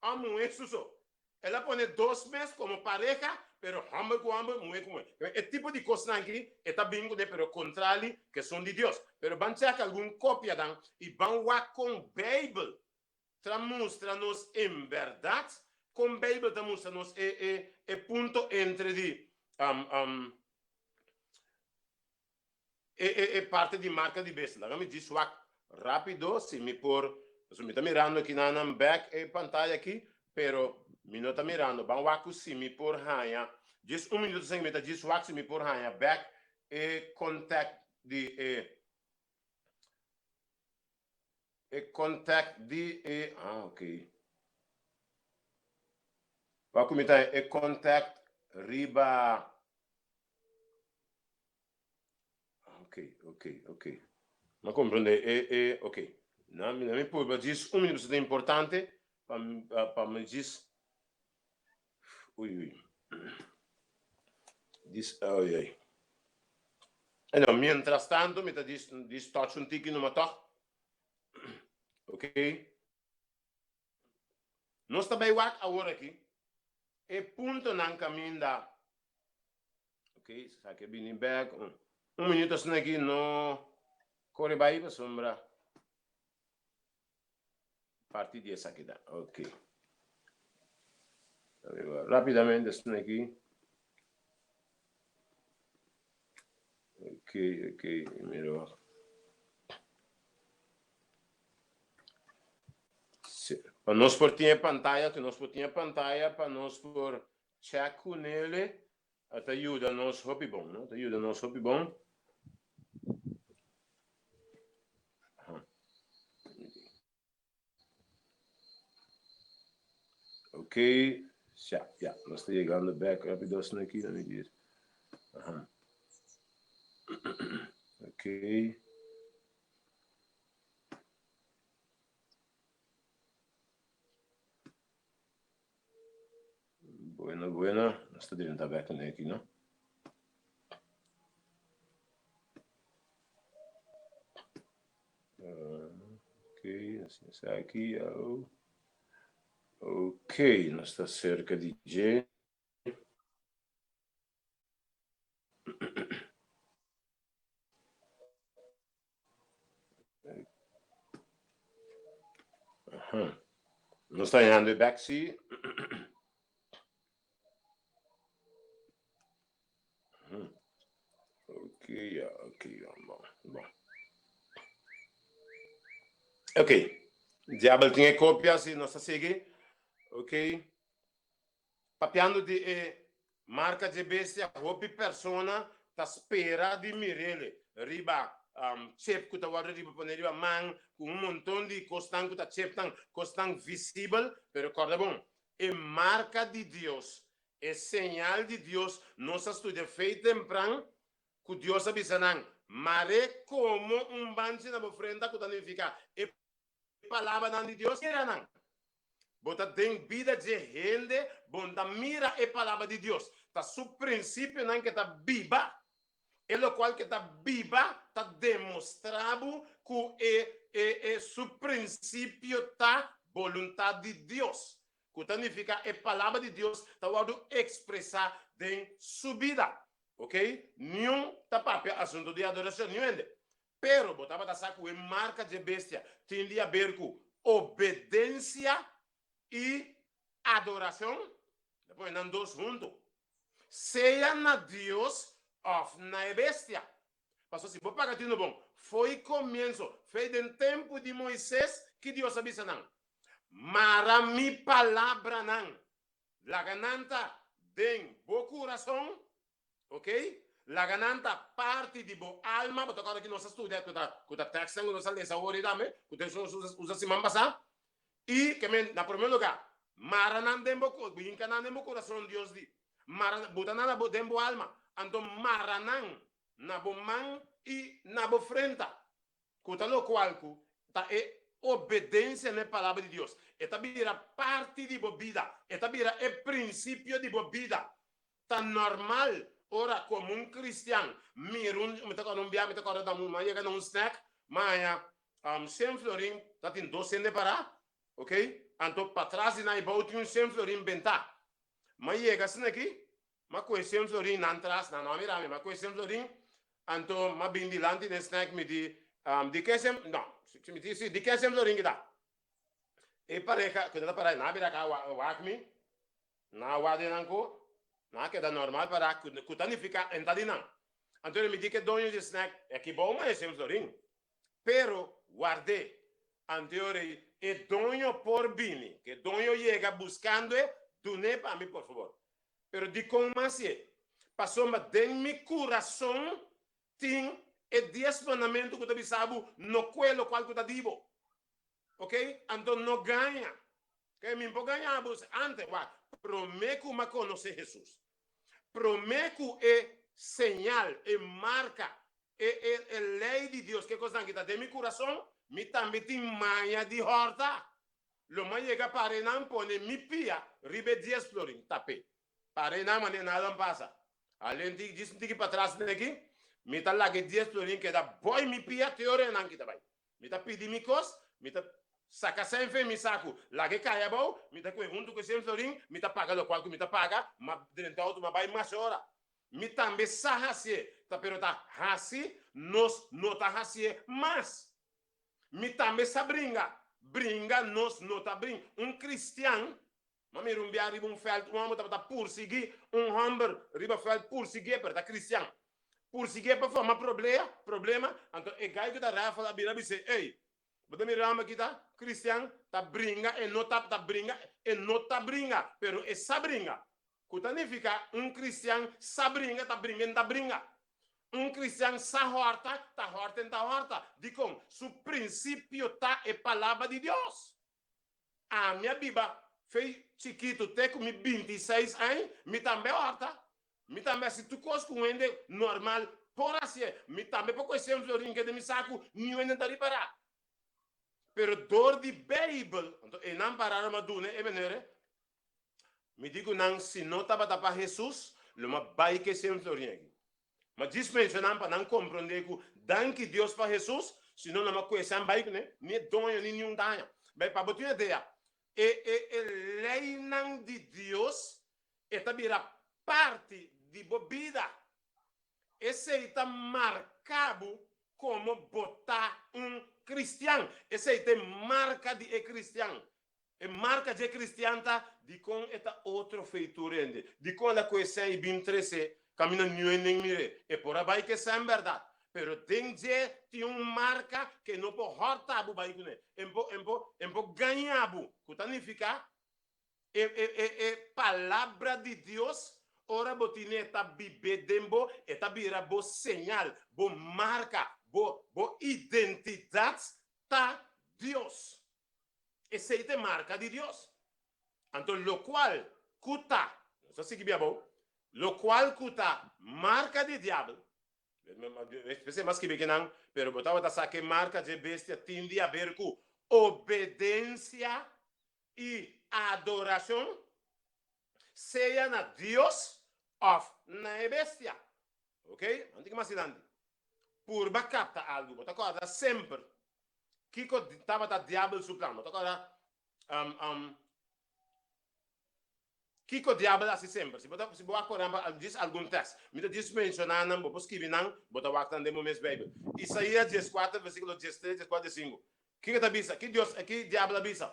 òf muhé su so. El a pone dos mes komo pareha, pero hòmber ku hòmber, muhé ku muhé. E tipo di kosnan aki e ta bin kuné, pero kontrali ku esun di Dios. Pero ban chèk algun kopianan i ban wak kon Beibel ta mustra nos en bèrdat, kon Beibel ta mustra nos e e e punto entre di E e e parti di marca di bestia. Laga mi djis wak rapido si mi por, pasobra mi ta mirando aki nan nan bek e pantaya aki, pero mi no ta mirando. Ban wak ku si mi por haña, djis un minuto esaki mi ta djis wak si mi por haña bek e contact di e e contact di e, ah ok. Wak ku mi ta haña e contact riba. Ok, ok, ok. Ma comprende e e ok. Na mi na mi purba djis un minuto pasobra ta importante pa pa mi djis ui ui. Djis oi oi. Anyway, mientras tanto mi ta djis djis touch un tiki numa tog. Ok. Nos ta bai wak awor aki e puntonan kaminda. Ok, sa ke bini bek. Un, un minuto asina aki no kore bai pasobra parti di esaki ta. Ok. Rapidamente asina aki. Ok, ok, mira wak. Pa nos por tin e pantaya, ku nos por tin e pantaya pa nos por check ku nele, a ta yuda nos hopi bon, no? Ta yuda nos hopi bon. Ok, ya, ya, nos ta yegando bek rapido asina aki, let me just, aha. Ok. Bueno, bueno, nos ta drenta bek aki, no? Ok, esaki, oh. Ok, nos ta cerca di dje. Aha. Nos ta hando e bek, sí. Ok, ya, ok, ya, bon, bon. Ok, diabel tin e kopia, si nos ta sigui. Ok, papiando di e marka dje bestia, hopi persona ta spera di mirele riba um, chip ku ta wòrdu riba pone riba man, ku un monton di kosnan ku ta chipnan, kosnan visibel, pero kòrda bon, e marka di Dios E señal di Dios, Nos a studia fei tempran ku Dios a bisa nan, Mar'é komo un banchi na bo frenta ku ta nifiká e palabranan di Dios. Mira nan. Bo ta den bida dje hende, bo no ta mira e palabra di Dios. Ta su prinsipionan ke ta biba. E lokual ke ta biba ta demostrá bo ku e e e su prinsipio ta. Boluntat di Dios, ku ta nifiká e Palabra di Dios ta wòrdu ekspresá den su bida. Ok, niun ta papia asuntu di adorashon, niun hende. Pero bo tabata sa ku e marka dje bestia tin di haber ku obedensia i adorashon? Ta pone nan dos huntu, sea na Dios òf na e bestia. Pasobra si bo paga tinu bon, fo'i komienso, fo'i den tempu di Moises, ki Dios a bisa nan? Mara mi palabranan, laga nan ta den bo kurason, ok, laga nan ta parti di bo alma. Bo ta kòrda ki nos a studia ku ta ku ta tèkstnan ku nos a lesa awor ei tambe, ku nos a usa siman pasá? I ke men, na promé lugá, mara nan den bo, hinka nan den bo kurason, Dios di, mara, buta nan na bo, den bo alma, anto mara nan na bo man i na bo frenta, ku ta lokual ku ta e obedensia na e Palabra di Dios. E ta bira parti di bo bida, e ta bira e prinsipio di bo bida. Ta normal ora komo un kristian mira un, mi ta kòrda un bia, mi ta kòrda mi a yega na un snack, mi a haña shen florin, ta tin dos hende pará, ok, anto patras di nan e bou tin un shen florin bentá. Mi a yega asina aki, mi a kohe shen florin nan tras, nan no a mira mi, mi a kohe shen florin, anto mi a bin dilanti den snack mi di, di ke shen, no, mi di si, di ke shen florin kita? E pareha ku ta pará nan a bira ka wak mi, nan a wak den nan ku, nan a keda normal pará ku ta nifiká e ta di nan. Anto mi di ku e doño di snack, e aki bou ma e shen florin, pero ward'é. Anto e doño por bini, ku e doño yega buskando e, dun'é pa mi por fabor. Pero dikon mas e? Pasobra den mi kurason tin e dies mandamentu ku ta bisa bo no kue lokual ku ta di bo. Ok, anto no gaña. Ke mi por gaña bo antes, wak, prome ku mi a konosé Hesus, prome ku e señal, e marka, e e e lei di Dios, ke kosnan ki ta den mi kurason, mi tambe tin maña di hòrta. Lo mi a yega parenan pone mi pia riba e dies florin, tap'é. Parenan manera nada no pasa. Alén di djis un tiki patras neki, mi ta laga e dies florin keda boi mi pia te ora e nan kita bai. Mi ta pidi mi kos, mi ta saka sèn fen mi saku, laga e kai abou, mi ta kohe huntu ku e sèn florin, mi ta paga lokual ku mi ta paga, m'a drenta outo, m'a bai mas ora. Mi tambe sa hasié, ta pero ta hasi nos no ta hasié mas. Mi tambe sa bringa, bringa nos no ta bringa. Un kristian, m'a mira un bia riba un vèlt, un hòmber tabata pursiguí un hòmber riba vèlt, pursiguié, pero ta kristian. Pursiguié pa forma problea, problema, anto e gai ku ta rèfel a bira bis'é, Ey, bo ta mira e hòmber aki ta kristian, ta bringa, e no ta ta bringa, e no ta bringa, pero e sa bringa. Ku ta nifiká un kristian sa bringa, ta bringa en ta bringa. Un kristian sa hòrta, ta hòrta en ta hòrta. Dikon? Su prinsipio ta e Palabra di Dios. Ami a biba fei chikitu te ku mi bintiseis aña, mi tambe a hòrta. Mi tambe hasi tur kos ku un hende normal por hasié. Mi tambe por kohe shen florin kende mi sa ku niun hende no ta ripará. Pero dor di Beibel, anto einan pará lo mi a duna e manera, mi di ku nan si no tabata pa Hesus, lo mi a bai ku e shen florin aki. Ma djis menshonan pa nan komprondé ku danki Dios pa Hesus, si no nan a kohe san bai kuné, ni e doño ni niun daño. Bai pa bo tin idea, e e e leinan di Dios e ta bira parti di bo bida. Esei ta marka bo komo bo ta un kristian. Esei ta e marka di e kristian. E marka dje kristian ta dikon e ta otro fei tur hende. Dikon el a kohe sèn i bin tres'é kaminda niun nen mir'é. E por a bai ku e sèn bèrdat, pero den dje tin un marka ku e no por hòrta bo bai kuné. E por, e por, e por gaña bo, ku ta nifiká e, e, e, e Palabra di Dios, ora bo tin'é ta bib'é den bo, e ta bira bo señal, bo marka, bo, bo identidat ta Dios. Esei ta e marka di Dios. Anto lokual ku ta, nos a sigui bia abou, lokual ku ta marka di diabel, p'esei mi a skibi kinan, pero bo tabata sa ku e marka dje bestia tin di haber ku obedensia i adorashon, sea na Dios òf na e bestia. Ok, nan tin ki mas dilanti. Purba kapta algu. Bo ta kòrda semper kiko tabata diabel su plan. Bo ta kòrda Kiko diabel a hasi semper? Si bo ta, si bo wak por ehempel djis algun tèks, mi ta djis menshoná nan, bo por skibi nan, bo ta wak nan den bo mes Beibel. Isaías dieskuater versíkulo diestres, dieskuater, diesinku. Kiko ta bisa? Ki Dios, ki diabel a bisa?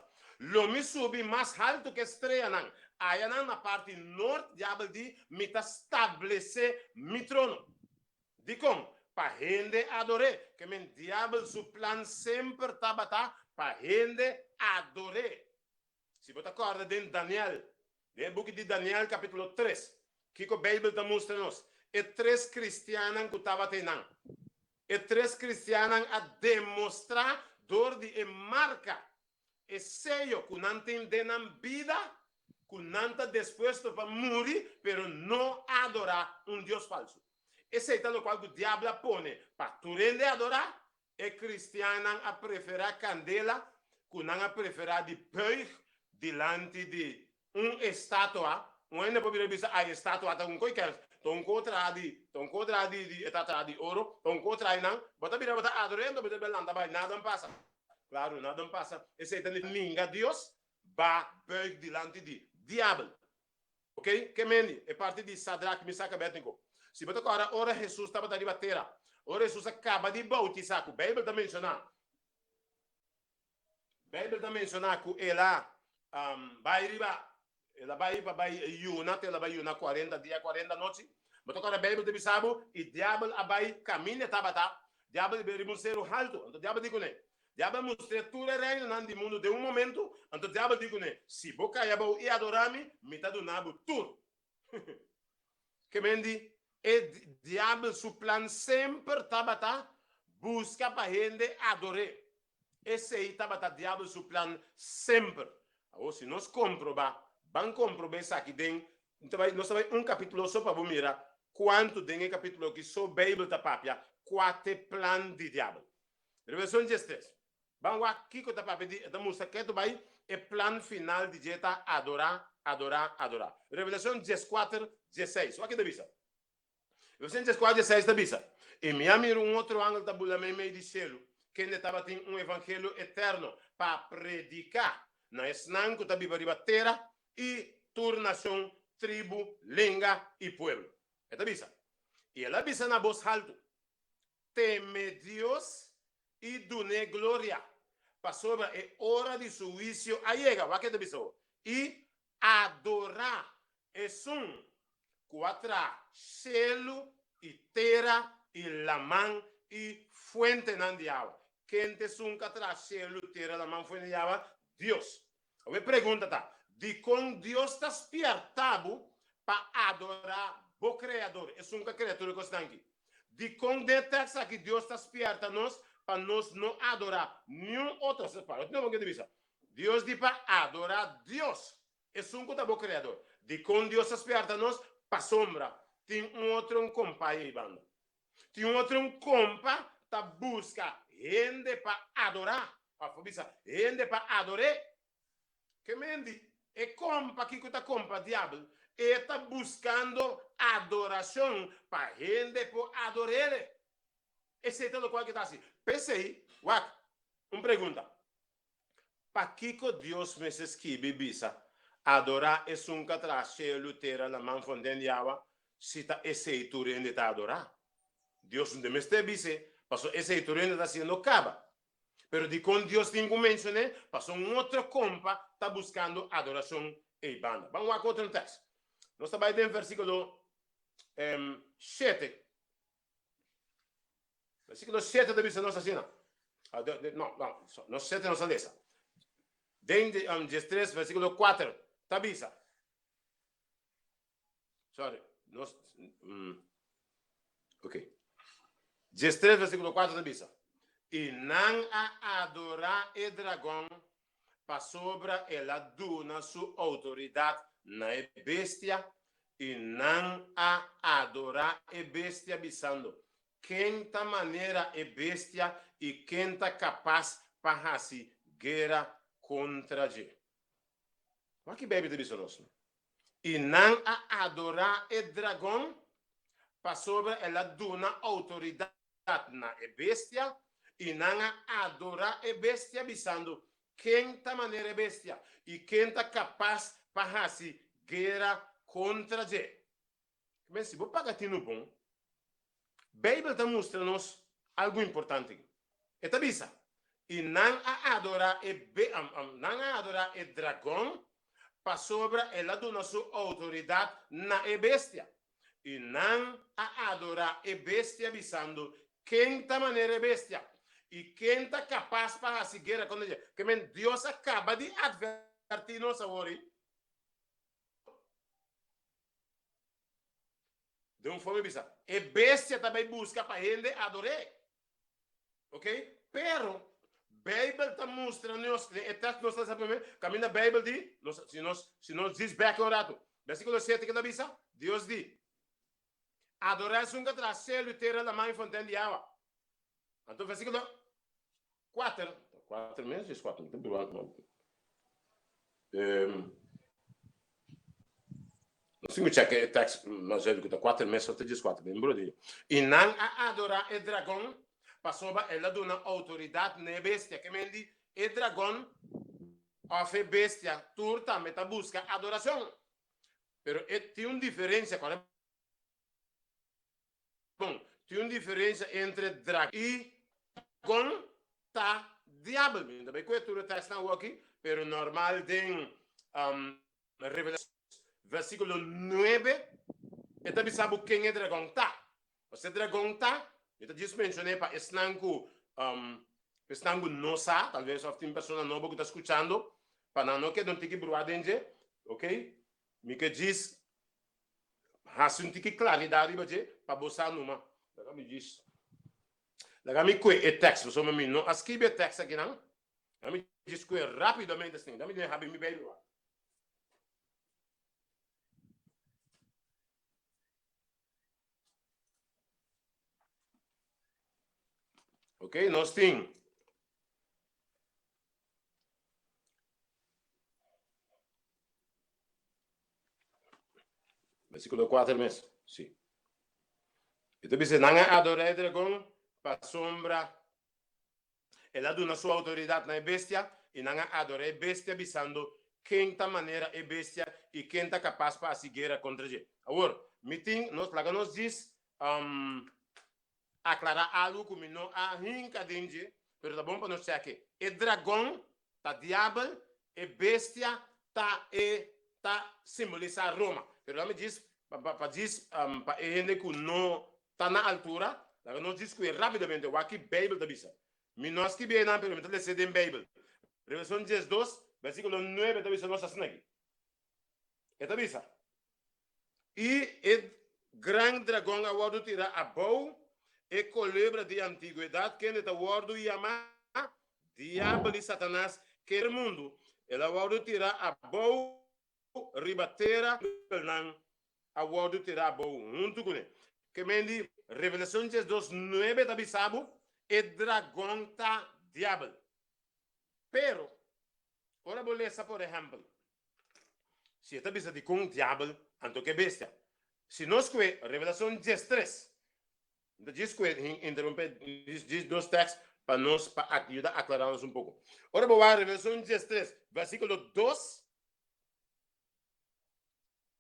Lo mi subi mas haltu ku e streanan. Ayanan na parti nort, diabel di, mi ta stablesé mi trono. Dikon? Pa hende ador'é. Ke men diabel su plan semper tabata pa hende ador'é. Si bo ta kòrda den Daniel, den e buki di Daniel kapítulo tres, kiko Beibel ta mustra nos? E tres kristiannan ku tabata einan. E tres kristiannan a demostrá dor di e marka, e seyo ku nan tin den nan bida, ku nan ta dispuesto pa muri pero no adorá un dios falsu. Esei ta lokual ku Diabel a pone pa tur hende adorá. E kristiannan a preferá kandela ku nan a preferá di buig dilanti di un estatua. Un hende por bira bisa, Ai, e estatua ta un koi kers, ta un ko traha di, ta un ko traha di, di, e ta traha di oro, ta un ko traha nan. Bo ta bira bo ta ador'é, anto bo ta bira lanta bai, nada no pasa. Klaru, nada no pasa. Esei ta ninga Dios, ba buig dilanti di diabel. Ok, ke meni e parti di Sadrak, Misak, Abednego. Si bo ta kòrda ora Hesus tabata riba tera, ora Hesus a kaba di boutisá, ku Beibel ta menshoná, Beibel ta menshoná ku el a bai riba, el a bai pa bai yuna, te el a bai yuna kuarenta dia, kuarenta nochi. Bo ta kòrda Beibel ta bisa bo, i diabel a bai kaminda e tabata, diabel a bai riba un seru haltu. Anto diabel di kuné, Diabel a mustr'é tur e reinonan di mundu den un momentu, anto Diabel di kuné, Si bo kai abou i adorá mi, mi ta duna bo tur. Ke men di, e Diabel su plan semper tabata buska pa hende ador'é. Esei tabata Diabel su plan semper. Awor, si nos komprobá, ban komprobá esaki den, nos ta bai un kapítulo so pa bo mira kuantu den e kapítulo aki so Beibel ta papia kua t'e plan di Diabel. Revelashon diestres. Ban wak kiko ta papia di e ta mustra ketu bai e plan final di dje ta adorá, adorá, adorá. Revelashon dieskuater, diesseis. Wak ke ta bisa. Revelashon dieskuater, diesseis ta bisa, I mi a mira un otro angel ta bula meimei di shelu, kende tabatin un evangelio eterno pa prediká na esnan ku ta biba riba tera i tur nashon, tribu, lenga i pueblo. E ta bisa, I el a bisa na bos haltu, Teme Dios i dun'é gloria, pasobra e ora di su huisio a yega. Wak e ta bisa bo. I adorá Esun ku a traha shelu i tera i laman i fuentenan di awa. Ken ta esun ku a traha shelu, tera, laman, fuente di awa? Dios. Awor e pregunta ta, dikon Dios ta spièrta bo pa adorá bo Kreador, esun ku a krea tur e kosnan aki? Dikon den e tèks aki Dios ta spièrta nos pa nos no adorá niun otro? Dios di pa adorá Dios, esun ku ta bo Kreador. Dikon Dios ta spièrta nos? Pasobra tin un otro un kompai ei banda. Tin un otro un kompa ta buska hende pa adorá. Òf por bisa, hende pa ador'é. Ke men di, e kompa ki ku ta kompa diabel, e ta buskando adorashon pa hende por ador'é. Esei ta lokual ke ta hasi. P'esei, wak, un pregunta. Pakiko Dios mester skibi bisa, Adorá esun ka traha shelu, tera, laman, fonten di awa, si ta esei tur hende ta adorá? Dios no mester bis'é, pasobra esei tur hende ta hasiendo kaba. Pero dikon Dios tin ku menshon'é? Pasobra un otro kompa ta buskando adorashon ei banda. Ban wak otro tèks. Nos ta bai den versíkulo shete. Versíkulo shete ta bisa nos asina. No, no, no shete nos a lesa. Den diestres versíkulo kuater ta bisa. Sorry, nos, ok. Diestres versíkulo kuater ta bisa. I nan a adorá e dragon pasobra el a duna su outoridat na e bestia, i nan a adorá e bestia, bisando, Ken ta manera e bestia i ken ta kapas pa hasi guera kontra dje? Wak ki Beibel ta bisa nos. I nan a adorá e dragon pasobra el a duna outoridat na e bestia, i nan a adorá e bestia, bisando, Ken ta manera e bestia, i ken ta kapas pa hasi guera kontra dje. Men si bo paga tinu bon, Beibel ta mustra nos algu importante aki. E ta bisa, I nan a adorá e nan a adorá e dragon pasobra el a duna su outoridat na e bestia. I nan a adorá e bestia bisando, Ken ta manera e bestia? I ken ta kapas pa hasi guera kontra dje? Ke men Dios a kaba di atvertí nos awor ei. Den un forma bisa, e bestia ta bai buska pa hende ador'é. Ok? Pero, Beibel ta mustra nos, den e tekst nos ta lesa primer, kaminda Beibel di, nos, si nos, si nos djis bek un ratu, versíkulo shete ke ta bisa? Dios di, Adorá esun ku a traha selu i tera, laman i fonten di awa. Anto versíkulo kuater, kuater mes, djis kuater, mi ta bruha, Nos tin ku chèk e tèks mas zuiver ku ta kuater mes òf ta dieskuater, mi no di. I nan a adorá e dragon pasobra el a duna outoridat na e bestia. Ke men di e dragon òf e bestia tur tambe ta buska adorashon. Pero e tin un diferensia, kòrda bon, tin un diferensia entre dragon i dragon ta diabel. Mi no ta bai kue tur e tèksnan awor aki, pero normal den Revelacion versiculo nuebe e ta bisa bo ken e dragon ta. Pasobra e dragon ta, mi ta djis mencion'é pa esnan cu, pa esnan cu no sa, tal vez of tin persona nobo cu ta scuchando, pa nan no keda un tiki bruá den dje, ok, mi ke djis haci un tiki claridad riba dje pa bo sa numa. Laga mi djis, laga mi cue e tekst, pasobra mi no a scribi e tekst akinan. Laga mi djis cue rapidamente asina, laga mi djis habri mi Bijbel wak. Ok, nos tin. Versículo 4 mes. Sí. E ta bisa, nan a adorá e dragon pasobra El a duna su outoridat na e bestia, i nan a adorá e bestia, bisando, Ken ta manera e bestia, i ken ta kapas pa hasi guera kontra dje? Awor, mi tin, nos, laga nos djis aklará algu ku mi no a hinka den dje, pero ta bon pa nos chèk'e. E dragon ta diabel, e bestia ta e ta simbolisá Roma. Pero laga mi djis, pa, pa djis, pa e hende ku no ta na altura, laga nos disku'é rápidamente wak ki Beibel ta bisa. Mi no a skibi einan, pero mi ta les'é den Beibel. Revelashon diesdos, versíkulo nuebe ta bisa nos asina aki. E ta bisa, I e gran dragon a wòrdu tirá abou, e kolebra di antigwedat, kende ta wòrdu yamá Diabel i Satanas, kende mundu, el a wòrdu tirá abou riba tera nan a wòrdu tirá abou huntu kuné. Ke men di Revelashon diesdos nuebe ta bisa bo, e dragon ta Diabel. Pero, ora bo lesa por ehèmpel, si e ta bisa dikon Diabel anto ke bestia. Si nos kue Revelashon diestres, mi ta djis kue interumpé djis dos tèks pa nos pa yuda aklará nos un poko. Ora bo wak Revelashon diestres versíkulo dos,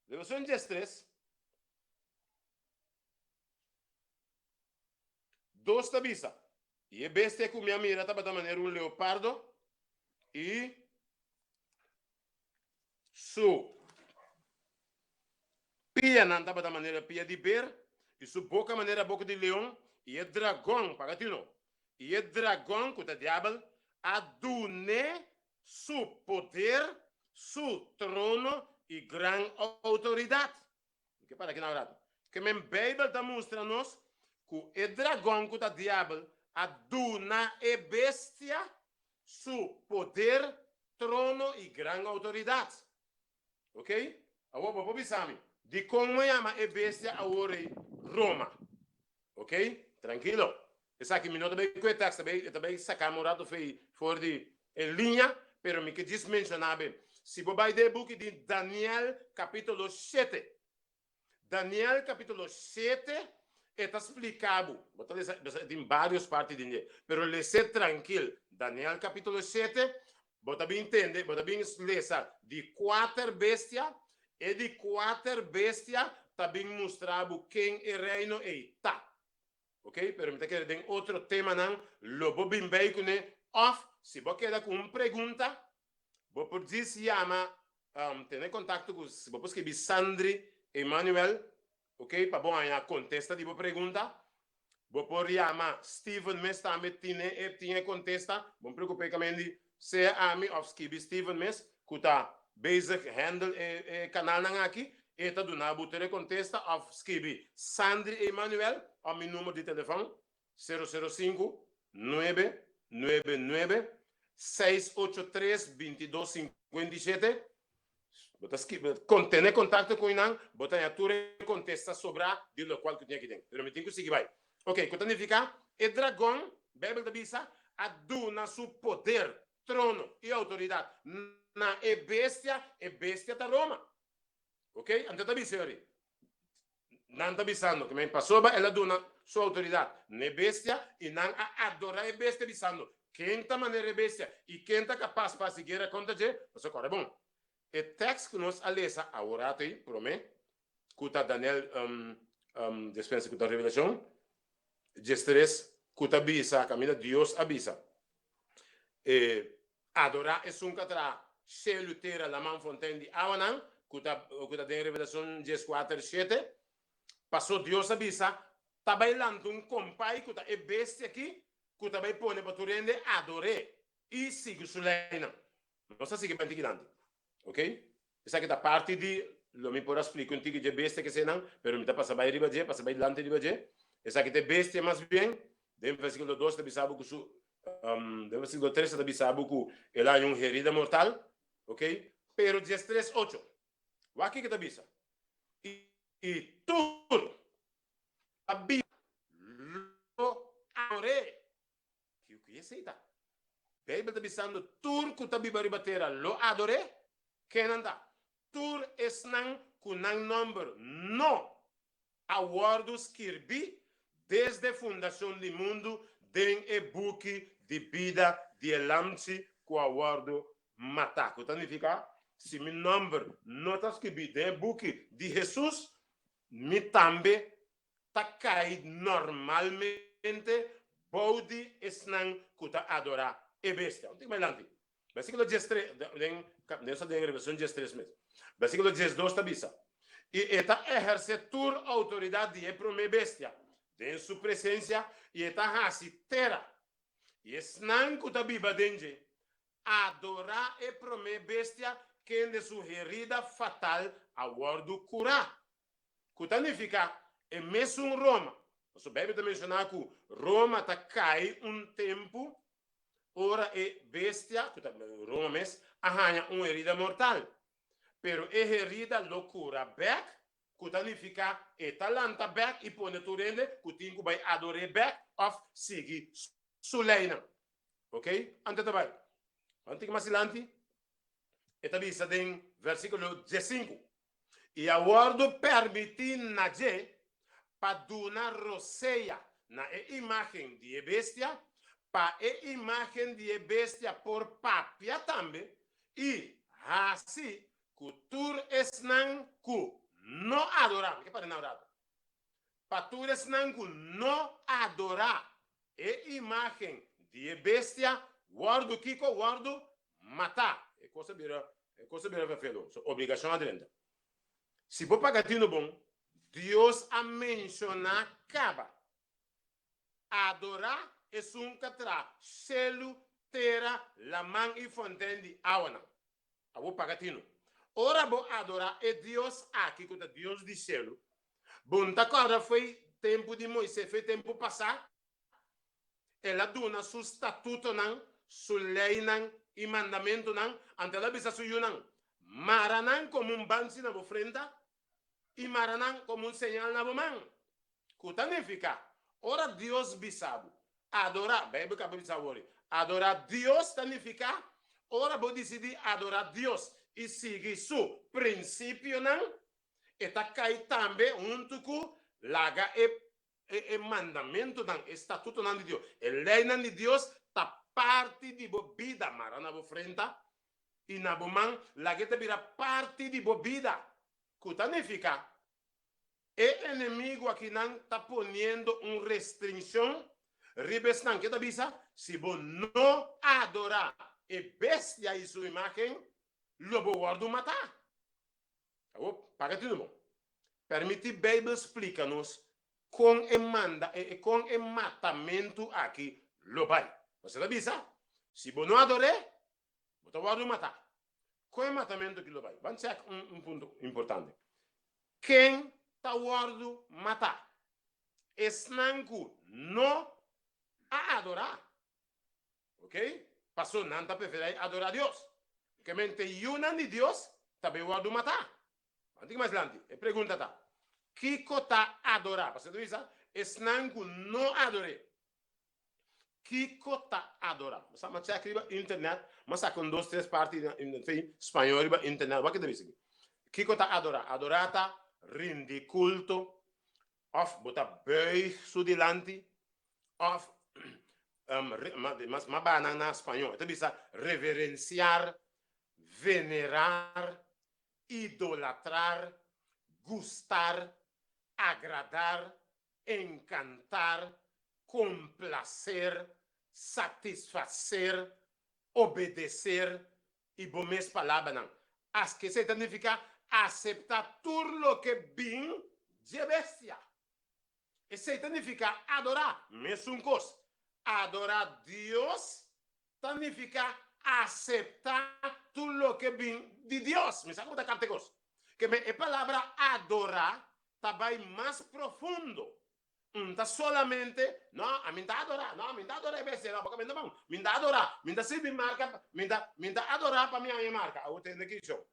Revelashon diestres, dos ta bisa, I e bestia ku mi a mira tabata manera un leopardo, i su pianan tabata manera pia di ber, i su boka manera boka di leon, i e dragon, paga tino, i e dragon, ku ta diabel, a dun'é su poder, su trono i gran outoridat. Mi ke para aki na un ratu. Ke men Beibel ta mustra nos ku e dragon ku ta Diabel a duna e bestia su poder, trono i gran outoridat. Ok? Awor bo por bisa mi, dikon bo yama e bestia awor ei Roma? Ok? Trankilo. Esaki mi no ta bay cu e tekst, ta bay, e ta bay saca mi un rato fey for di e liña, pero mi ke djis menciona be. Si bo bay den e buki di Daniel capitulo shete, Daniel capitulo shete, e ta splica bo, bo ta lesa, e tin varios parti den dje, pero les'e trankil, Daniel capitulo shete, bo ta bin tende, bo ta bin lesa di cuater bestia. E di kuater bestia ta bin mustra bo ken e reino ei ta. Ok, pero mi ta kere den otro temanan lo bo bin bei kuné òf si bo keda ku un pregunta bo por djis yama tene kontakto ku bo por skibi Sandri Emanuel ok pa bo haña kontesta di bo pregunta. Bo por yama Steven mes tambe tine e tin e kontesta. Bo no preokup'é kamendi sea ami òf skibi Steven mes ku ta bezig handle e e kanalnan aki e ta duna bo tur e kontesta òf skibi Sandri Emanuel òf mi number di telefòn sero sero sinku nuebe nuebe nuebe seis ocho tres bintidos sinkuenta i shete. Bo ta skibi, kon tene kontakto ku nan, bo ta haña tur e kontesta sobrá di lokual ku tin aki den. Pero mi tin ku sigui bai. Oke, ku ta nifiká? E dragon, Beibel ta bisa, a duna su poder, trono i outoridat na e bestia, e bestia ta Roma. Oke, anto ta bisa yori, nan ta bisando ku men pasobra el a duna su outoridat na e bestia i nan a adorá e bestia bisando, Ken ta manera e bestia i ken ta kapas pa hasi guera kontra dje? Pasobra kòrda bon, e tèks ku nos a lesa awor rato ei promé ku ta Daniel despensa ku ta Revelashon 13 ku ta bisa kaminda Dios a bisa e Adorá esun ku a traha shelu, tera, laman, fontein di awanan, ku ta ku ta den Revelashon 14, 7. Pasó Dios a bisa, Ta bai lanta un kompai ku ta e bestia akí, ku ta bai pone pa tur hende ador'é i sigui su leinan. Nos ta sigui bai tiki dilanti. Ok? Esaki ta parti di lo mi por a splika un tiki dje bestia kesenan, pero mi ta pasa bai riba dje, pasa bai dilanti riba dje. Esaki ta e bestia mas bien. Den versíkulo dos ta bisa bo ku su, den versíkulo tres ta bisa bo ku el a haña un herida mortal. Ok? Pero 13, ocho. Wak kiko ta bisa. I tur ta biba lo ador'é. Kiko ki esei ta? Beibel ta bisando tur ku ta biba riba tera lo ador'é. Kennan ta? Tur esnan ku nan nòmber no a wòrdu skirbí desde fundashon di mundu den e buki di bida di e Lamchi ku a wòrdu matá. Ku ta nifiká, si mi nòmber no ta skirbí den e buki di Hesus, mi tambe ta kai normalmente bou di esnan ku ta adorá e bestia. Un tiki mas adelante, versíkulo 13, den, nos ta den Revelashon 13 mes. Versíkulo 12 ta bisa, I e ta ehersé tur outoridat di e promé bestia den su presensia, i e ta hasi tera i esnan ku ta biba den dje adorá e promé bestia kende su herida fatal a wòrdu kurá. Ku ta nifiká e mesun Roma. Pasobra Beibel ta menshoná ku Roma ta kai un tempu ora e bestia, ku ta Roma mes, a haña un herida mortal. Pero e herida lo kura bèk, ku ta nifiká e ta lanta bèk i pone tur hende ku tin ku bai ador'é bèk òf sigui su leinan. Oké? Ante ta bai. Ban tiki mas dilanti. E ta bisa den versíkulo 15, I a wòrdu pèrmití na dje pa duna rosea na e imágen di e bestia, pa e imágen di e bestia por papia tambe i hasi ku tur esnan ku no adorá, mi ke para na un ratu, pa tur esnan ku no adorá e imágen di e bestia wòrdu kiko? Wòrdu matá. E kos a bira, e kos a bira vervelo. So obligashon a drenta. Si bo paga tino bon, Dios a menshoná kaba, Adorá esun ka traha shelu, tera, laman i fontein di awanan. Abo paga tino. Ora bo adorá e Dios aki ku ta Dios di shelu, bo no ta kòrda fo'i tempu di Moisés, fo'i tempu pasá? El a duna su statutonan, su leinan i mandamentunan, anto el a bisa su yunan, Mara nan komo un banchi na bo frenta i mara nan komo un señal na bo man. Ku ta nifiká, ora Dios bisa bo, adorá, Beibel kaba bisa awor, adorá Dios ta nifiká ora bo disidí adorá Dios i sigui su prinsipionan, e ta kai tambe huntu ku laga e e mandamentunan, e statutonan di Dios, e leinan di Dios ta parti di bo bida. Mara na bo frenta i na bo man, laga e ta bira parti di bo bida. Ku ta nifiká, e enemigu akinan ta poniendo un restrinshon riba esnan ke ta bisa, Si bo no adorá e bestia i su imágen, lo bo wòrdu matá. Awor, paga tinu bon. Permití Beibel splika nos kon e manda e kon e matamentu aki lo bai. Pasobra e ta bisa, Si bo no ador'é, bo ta wòrdu matá. Kon e matamentu aki lo bai? Ban chèk un punto importante. Ken ta wòrdu matá? Esnan ku no a adorá. Ok? Paso nan ta preferá adorá Dios. Ke men te yunan di Dios ta bay wòrdu matá. Ban tiki mas dilanti. E pregunta ta, Kiko ta adorá? Pasobra ta bisa, esnan ku no ador'é. Kiko ta adorá? Bo sa, m'a chèk riba internet, m'a saka un dos tres parti na spañó riba internet. Wak ke ta bisa aki. Kiko ta adorá? Adorá ta rindi kulto òf bo ta bùig su dilanti òf mas baha nan na spañó e ta bisa reverenciar, venerar, idolatrar, gustar, agradar, encantar, complacer, satisfacer, obedecer i bo mes palabranan. Aske esei ta nifiká aseptá tur loke bin dje bestia. Esei ta nifiká adorá. Mesun kos, adorá Dios ta nifiká aseptá tur loke bin di Dios. Mi sa ku bo ta kapta e kos. Ke men e palabra adorá ta bai mas profundo. N ta solamente, no, ami n ta adorá, no, mi n ta adorá e bestia, no, bo ka benta bon. Mi n ta adorá, mi n ta sirbi marka, mi n ta, mi n ta adorá pa mi haña marka. Awor tende kico.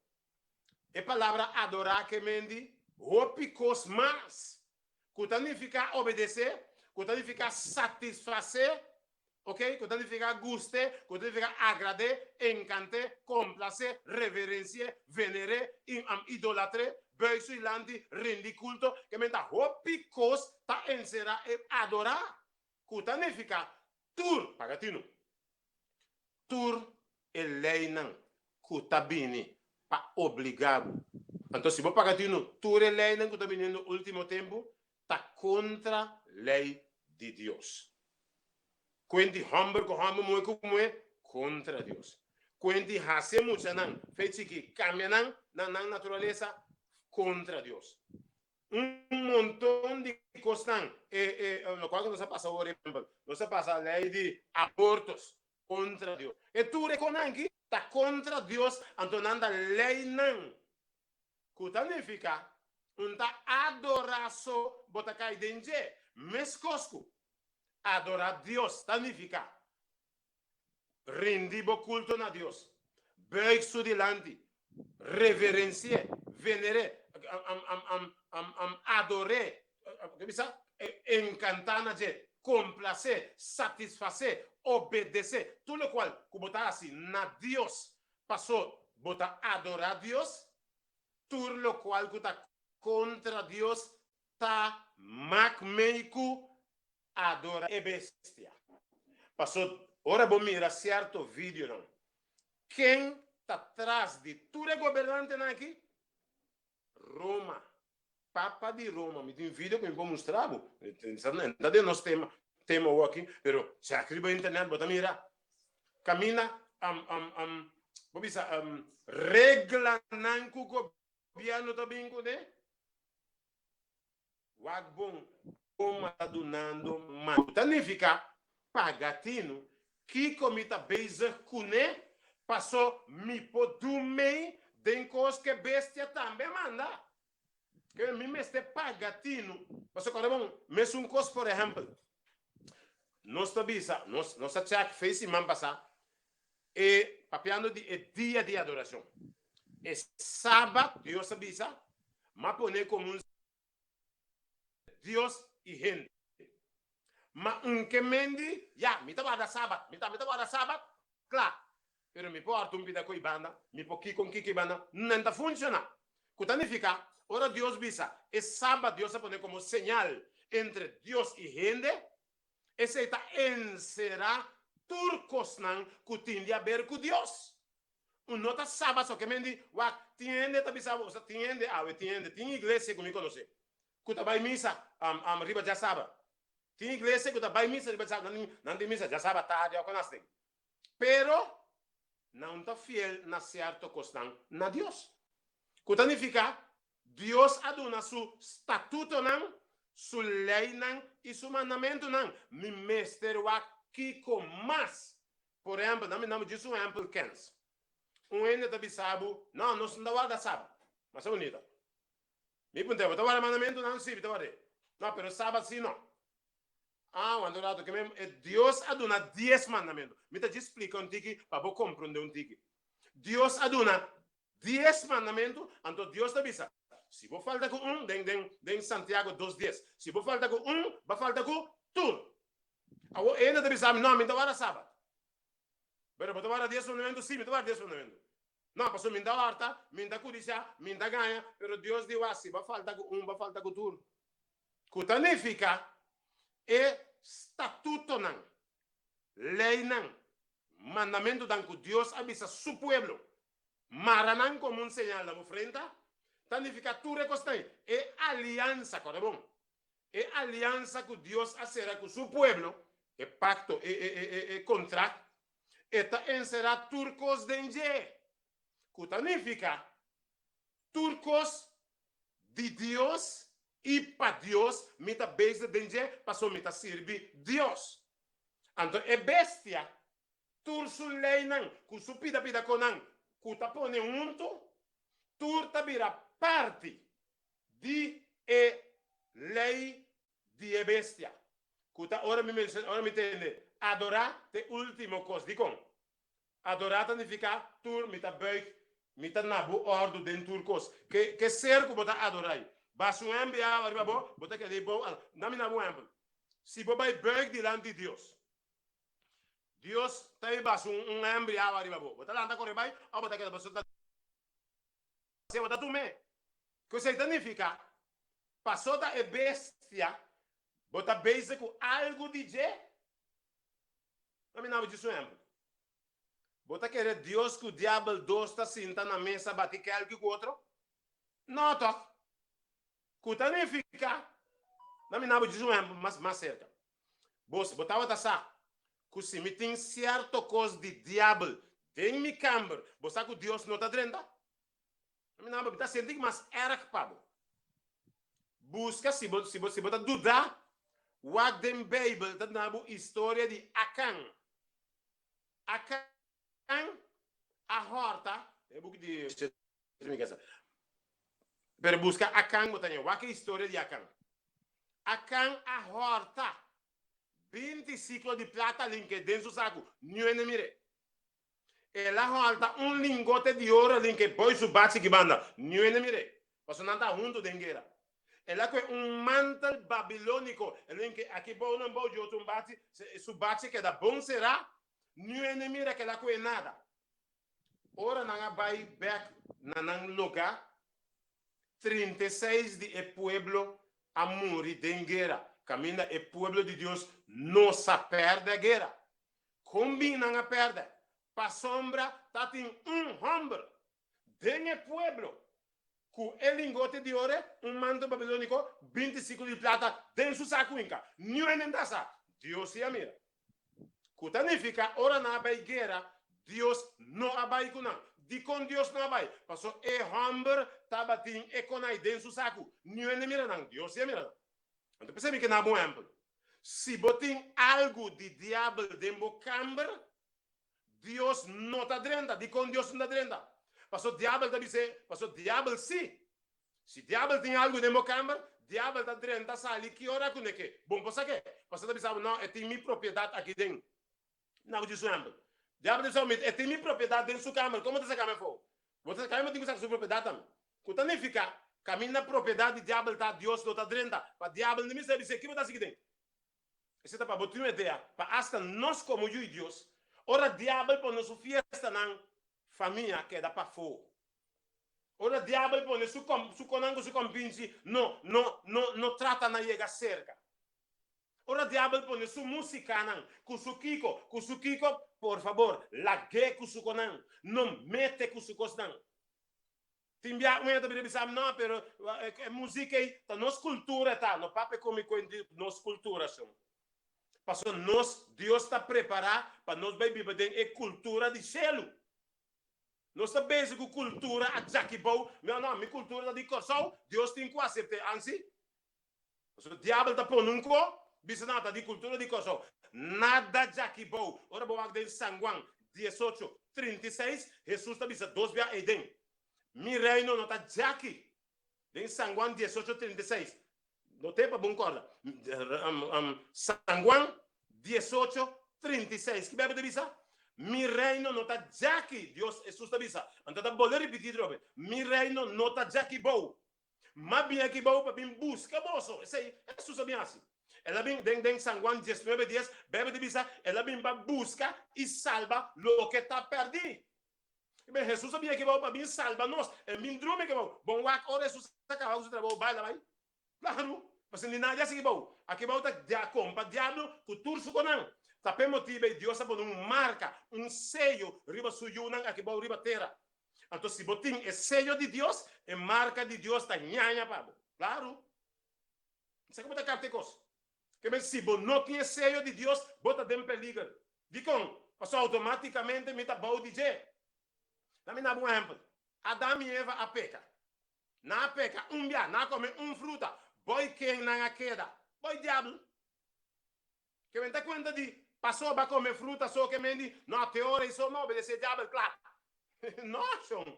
E palabra adorá ke men di hopi kos mas, ku ta nifiká obedesé, ku ta nifiká satisfasé, ok, ku ta nifiká gust'é, ku ta nifiká agrad'é, enkant'é, komplasé, reverensi'é, vener'é, idolatr'é, bùig su dilanti, rindi kulto. Ke men ta hopi kos ta enserá e adorá, ku ta nifiká tur, paga tinu, tur e leinan ku ta bini pa obligá bo. Anto si bo paga tinu, tur e leinan ku ta biniendo último tempu ta kontra lei di Dios. Kuenti hòmber ku hòmber, muhé ku muhé, kontra Dios. Kuenti hasi e muchanan fe chikí, kambia nan na nan naturalesa, kontra Dios. Un monton di kosnan, e e lokual ku nos a pasa awor, ehèmpel, nos a pasa lei di abortos, kontra Dios. E tur e konan aki ta kontra Dios, anto nan ta leinan ku ta nifiká un ta adorá so bo ta kai den dje. Meskos ku adorá Dios ta nifiká rindi bo kulto na Dios, buig su dilanti, reverensi'é, vener'é, ador'é, enkantá na dje, komplas'é, satisfas'é, obedes'é, tur lokual ku bo ta hasi na Dios Paso bo ta adorá Dios, tur lokual ku ta kontra Dios ta mak mei ku adorá e bestia. Paso ora bo mira sierto videonan, ken ta tras di tur e gobernantenan aki? Roma, Papa di Roma, mi tin video ku mi por mustra bo, no ta den nos tema tema awor aki, pero chèk riba internet bo ta mira kaminda bo bisa reglanan ku gobièrnu ta bin kuné. Wak bon Roma ta dunando man. Ta nifiká paga tinu kiko mi ta bezig kuné paso mi por du mei den kos ke bestia tambe a manda. Ke mi mester paga tinu paso kòrda bon mesun kos por ehèmpel nos ta bisa nos nos a chèk fe siman pasá e papiando di e dia di adorashon e sabat Dios a bisa m'a pone komo un Dios i hende. Ma un ke mendi, ya, mi ta warda sabat, mi tambe ta warda sabat, kla, pero mi por harta un pida ku banda, mi por kiko un kiko banda, nan ta funshoná. Ku ta nifiká, ora Dios bisa e sabat Dios a pone komo señal entre Dios i hende, esei ta enserá tur kosnan ku tin di aber ku Dios. Un no ta sabat so ke men di wak tin hende ta bisa bo, tin hende awe tin hende tin iglesia ku mi konosé ku ta bai misa riba djasabra. Tin iglesia ku ta bai misa riba djasabra, nan tin misa djasabra tardi òf konas den. Pero nan ta fiel na sierto kosnan na Dios. Ku ta nifiká Dios a duna su statutonan, su leinan i su mandamentunan. Mi mester wak kiko mas. Por ehèmpel, nan mi duna bo djis un ehèmpel kens. Un hende ta bisa bo, No, nos no ta warda sabat. Masha bunita. Mi puntra, Bo ta warda mandamentunan? Sí, mi ta ward'é. No, pero sabat sí no. Ah, wanta un ratu, ke men Dios a duna dies mandamentu. Mi ta djis splika un tiki pa bo komprondé un tiki. Dios a duna Dies mandamentu, anto Dios ta bisa, si bo falta ku un, den den den Santiago dos dies, si bo falta ku un, bo falta ku tur. Awor e hende ta bisa mi, no, mi ta warda sabat. Pero bo ta warda dies mandamentu? Si, mi ta warda dies mandamentu. No, pasobra mi ta horta, mi ta kudisha, mi ta gaña, pero Dios di wak, si bo falta ku un, bo falta ku tur. Ku ta nifiká e statutonan, leinan, mandamentunan ku Dios a bisa su pueblo Mara nan komo un señal na bo frenta, ta nifiká tur e kosnan ei. E aliansa, kòrda bon, e aliansa ku Dios a sera ku su pueblo, e pakto, e, e, e, e kontrakt, e ta enserá tur kos den dje, ku ta nifiká tur kos di Dios i pa Dios, mi ta bezig den dje pasobra mi ta sirbi Dios. Anto e bestia Tur su leinan ku su pida pida konan ku ta pone huntu, tur ta bira parti di e lei di e bestia. Ku ta ora mi menshona, ora mi tende adorá ta e último kos. Dikon? Adorá ta nifiká tur mi ta buig, mi ta na bo òrdu den tur kos. Ke ke ser ku bo ta adorá ei, basa un hèmber awa riba bo, bo ta keda ei bou. Na mi na bo hèmber. Si bo bai buig dilanti Dios, Dios ta e basa un un hembri awa riba bo. Bo ta lanta kore bai of bo ta keda pasobra ta hacia bo ta tum'é. Ku esei ta nifiká? Paso ta e bestia bo ta bezig ku algu di dje? Lo mi naba djis un hèmpel. Bo ta kere Dios ku diabel dos ta sinta na mesa bati kèlki ku otro? No tòg. Ku ta nifiká? Lo mi naba djis un hèmpel mas mas serka. Bos, bo tabata sa ku si mi tin sierto kos di diabel den mi kamber, bo sa ku Dios no ta drenta? Mi nan, mi ta sinti mas erg pa bo. Buska, si bo, si bo, si bo ta duda, wak den Beibel ta duna bo historia di Akan. Akan a hòrta, e buki di Pero buska Akan bo ta ña. Wak e historia di Akan. Akan a hòrta binti siklo di plata linke den su saku. Niun hende mir'é. El a hòrta un lingote di oro linke boi su bachi ki banda. Niun hende mir'é. Pasobra nan ta huntu den guera. El a kohe un mantel babilóniko linke aki bou nan bou di otro un bachi. Su bachi keda bon será. Niun hende mira ku el a kohe nada. Ora nan a bai bek na nan lugá, 36 di e pueblo a muri den guera, kaminda e pueblo di Dios no sa pèrdè guera. Kon bin nan a pèrdè? Pasobra tatin un hòmber den e pueblo Ku e lingote di ore, un manto babilóniko, binti siklo di plata den su saku hinka. Niun hende no ta sa. Dios sí a mira. Ku ta nifiká ora nan a bai guera, Dios no a bai ku nan. Dikon Dios no a bai? Pasobra e hòmber tabatin e konai den su saku. Niun hende mira nan. Dios sí a mira nan. Anto p'esei mi ke na bo un ehèmpel. Si bo tin algu di diabel den bo kamber, Dios no ta drenta. Dikon Dios no ta drenta? Paso diabel ta bis'é, paso diabel sí. Si diabel tin algu den bo kamber, diabel ta drenta sali ki ora ku ne ke. Bon por sa ke? Paso ta bisa bo, no, e tin mi propiedat aki den. Na bo djis un ehèmpel. Diabel ta bisa bo, e tin mi propiedat den su kamber, komo ta saka mi afó? Bo ta saka mi, bo tin ku saka su propiedat tambe. Ku ta nifiká, kaminda propiedat di diabel ta, Dios no ta drenta. Pa diabel no mester bis'é, ki bo ta hasi aki den? Esei ta pa bo tin un idea pa asta nos komo yu di Dios, ora diabel pone su fiestanan, famia keda pafó. Ora diabel pone su su konan ku su kompinchi, no, no, no, no trata na yega serka. Ora diabel pone su musikanan ku su kiko, ku su kiko, por fabor, lag'é ku su konan. No mete ku su kosnan. Tin bia un hende ta bira bisa mi, no, pero e muzik ei ta nos kultura e ta. No papia ku mi kuent di nos kultura, shon. Pasobra nos, Dios ta prepará pa nos bai biba den e kultura di shelu. Nos ta bezig ku kultura a djaki bou. No, no, mi kultura ta di Kòrsou, Dios tin ku asept'é. Ansi? Pasobra diabel ta pone un ko, bisa nan ta di kultura di Kòrsou. Nada djaki bou. Ora bo wak den San Juan diesocho, 36, Hesus ta bisa dos bia eiden, Mi reino no ta djaki. Den San Juan diesocho, 36. No te pa bon kòrda. San Juan diesocho, 36. Ki Beibel ta bisa? Mi reino no ta djaki, Dios, Hesus ta bisa. Anto ta bolbe ripití atrobe. Mi reino no ta djaki bou. M'a bin aki bou pa bin buska boso. Esei Hesus a bin hasi. El a bin, den den San Juan diesnuebe dies, Beibel ta bisa, El a bin pa buska i salba loke ta pèrdí. Ben, Hesus a bin aki bou pa bin salba nos. El bin drumi aki bou. Bon wak ora Hesus a kaba ku su trabou, bai la bai. Klaru, pasobra ni nadie a sigui bou. Aki bou ta dia kompa diablo ku tur su konan. Ta p'e motibu ei Dios a pone un marka, un seyo riba su yunan aki bou riba tera. Anto si bo tin e seyo di Dios, e marka di Dios ta ñaña pa bo. Klaru. Sa ku bo ta kapta e kos. Ke men si bo no tin e seyo di Dios, bo ta den peliger. Dikon? Pasobra outomátikamente mi ta bou di dje. Laat mi daba un ehèmpel. Adam i Eva a peka. Nan a peka un bia, nan a kome un fruta. Boi ken nan a keda? Boi diabel. Ke men ta kuenta di paso ba kome fruta so ke men di no te ora i so ma obedesé diabel kla. No shon.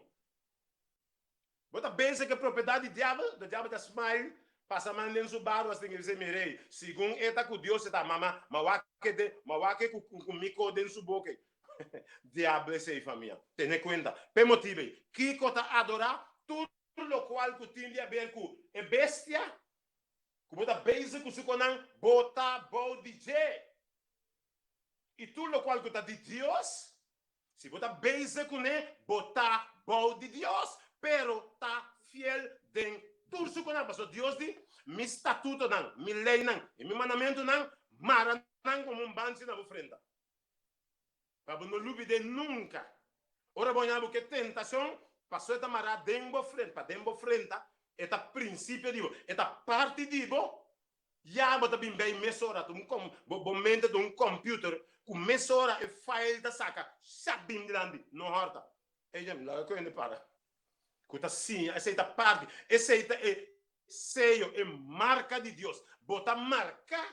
Bo ta bezig ku e propiedat di diabel, de diabel ta smile, pasa man den su barba asina i bisa mir'ei, segun e ta ku Dios e ta mama, ma wak e den, ma wak e ku ku mi ko den su boka ei. Diabel esei famia. Tene kuenta. P'e motibu ei, kiko ta adorá? Tur lokual ku tin di aber ku e bestia ku bo ta bezig ku su konan, bo ta bou di dje. I tur lokual ku ta di Dios, si bo ta bezig kuné, bo ta bou di Dios, pero ta fiel den tur su konan. Pasobra Dios di, Mi statutonan, mi leinan i mi mandamentunan, mara nan komo un banchi na bo frenta, pa bo no lubid'é nunka. Ora bo haña bo ku e tentashon, pasobra e ta mará den bo frenta, pa den bo frenta, e ta prinsipio di bo, e ta parti di bo. Ya bo ta bin bay mesora ta un com bo bo mente ta un computer cu mesora e file ta saca shap bin dilanti no horta ey dje laga cu hende para cu ta siña esey ta parti esey ta e seyo e marca di Dios bo ta marca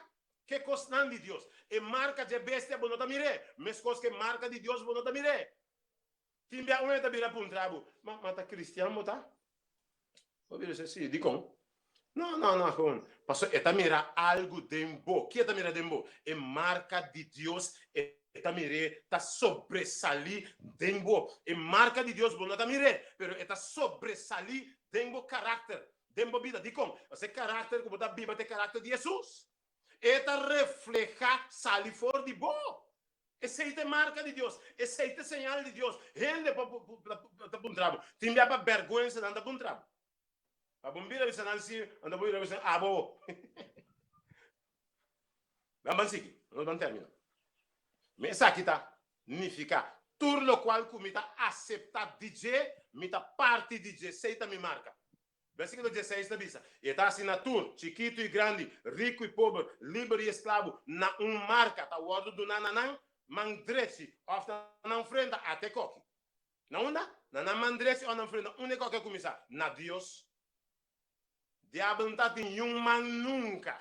ke cosnan di Dios e marca dje bestia bo no ta mire mescos ke marca di Dios bo no ta mire. Tin bia un hende ta bira puntra bo, Ma, ma ta cristian bo ta? Bo bira bisa, Si, dikon? No, no, no, gewoon. Pasobra e ta mira algu den bo. Ki e ta mira den bo? E marka di Dios e ta mir'é ta sobresalí den bo. E marka di Dios bo no ta mir'é, pero e ta sobresalí den bo karakter, den bo bida. Dikon? Pasobra e karakter ku bo ta biba ta e karakter di Hesus. E ta reflehá, sali for di bo. Esei ta e marka di Dios. Esei ta e señal di Dios. Hende por ta puntra bo. Tin bia pa bèrgwensa nan ta puntra bo. Pa bo bira bisa nan si, nan ta bira bisa abo. Nan ban sigui, nos ban termina. Mi esaki ta nifiká tur lokual ku mi ta aseptá di dje, mi ta parti di dje. Esei ta mi marka. Versíkulo dieseis ta bisa, I e ta hasi na tur, chikitu i grandi, riku i pober, liber i esklabu, na un marka ta wòrdu duná na nan man drechi òf na nan frenta, ate koki. Na unda? Na nan man drechi òf nan frenta. Unda e koki a kuminsá? Na Dios. Diabel no ta tin niun man nunka,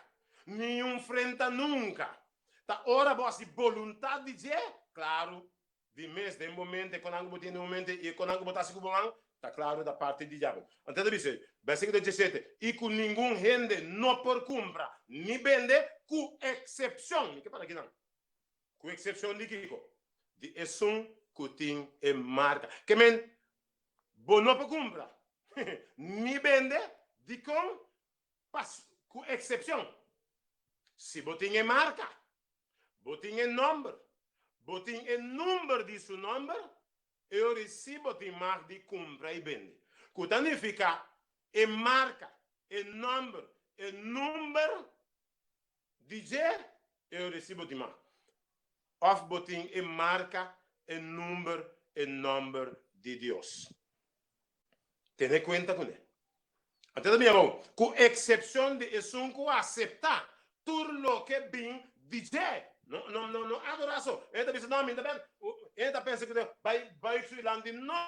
niun frenta nunka. Ta ora bo hasi boluntat di dje, klaru, Di mes den bo mente, konan ku bo tin den bo mente i e konan ku bo ta hasi ku bo man, ta klaru ta parti di diabel. Anto e ta bisa, bèrsikulo diesete, I ku ningun hende no por kumpra ni bende, ku eksepshon, mi ke para kinan, ku eksepshon di kiko? Di esun ku tin e marka. Ke men, bo no por kumpra ni bende, dikon? Pas, ku eksepshon, si bo tin e marka. Bo tin e nòmber. Bo tin e number di su nòmber, e ora si bo tin mag di kumpra i bende. Ku ta nifiká e marka, e nòmber, e number Di dje e ora si bo tin mas. Òf bo tin e marka, e number, e nòmber di Dios. Tene kuenta kuné. Anto ta bini abou, ku eksepshon di esun ku aseptá tur loke bin di dje. No, no, no, no adorá so. E ta bisa, no, mi ta ben, e ta pensa ku ta bai buig su dilanti. No!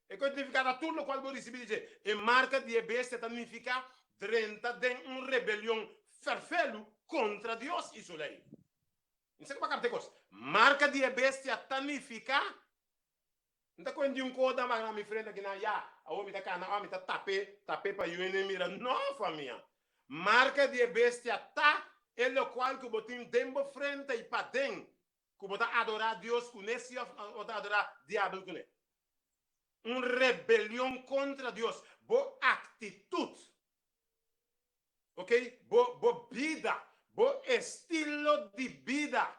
E ku nifiká ta tur lokual bo risibí di dje. E marka di e bestia ta nifiká drenta den un rebelion ferfelu kontra Dios i su lei. Mi sa ku bo a kapta e kos. Marka di e bestia ta nifiká N ta kohe di un koda mara na mi frente aki nan, ya, awor mi ta kana, awor mi ta tap'é, tap'é pa yu hende mira. No, famia! Marka di e bestia ta e lokual ku bo tin den bo frente i paden, ku bo ta adorá Dios kuné si òf bo ta adorá diabel kuné. Un rebelion kontra Dios. Bo aktitut, ok, bo bo bida, bo estilo di bida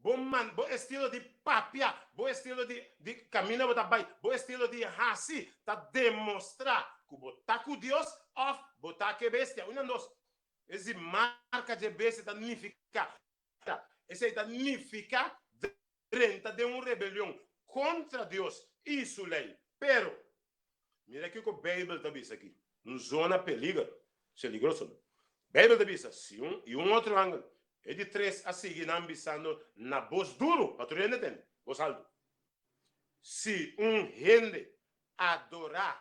Bo man, bo estilo di papia, bo estilo di di kaminda bo ta bai, bo estilo di hasi ta demostrá ku bo ta ku Dios òf bo ta ku e bestia. Un nan dos. Es di marka dje bestia ta nifiká. Esei ta nifiká drenta den un rebelion kontra Dios i su lei. Pero, Mira kiko Beibel ta bisa aki, un zona peliger, peligroso. Beibel ta bisa, Si un i un otro angel, e di tres, a sigui nan bisando na bos duru, pa tur hende tende, bos haltu, Si un hende adorá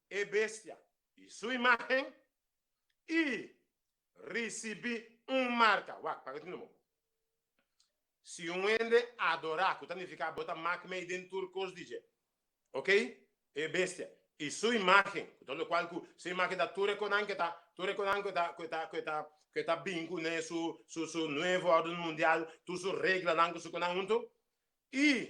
e bestia i su imágen i risibí un marka, wak, paga tende bon. Si un hende adorá, ku ta nifiká bo ta mak mei den tur kos di dje, ok, e bestia i su imágen, ku ta lokual ku su imágen ta tur e konan ku e ta, tur e konan ku e ta, ku e ta, ku e ta, ku e ta bin kuné su, su, su nuevo orden mundial, tur su reglanan ku su konan huntu, i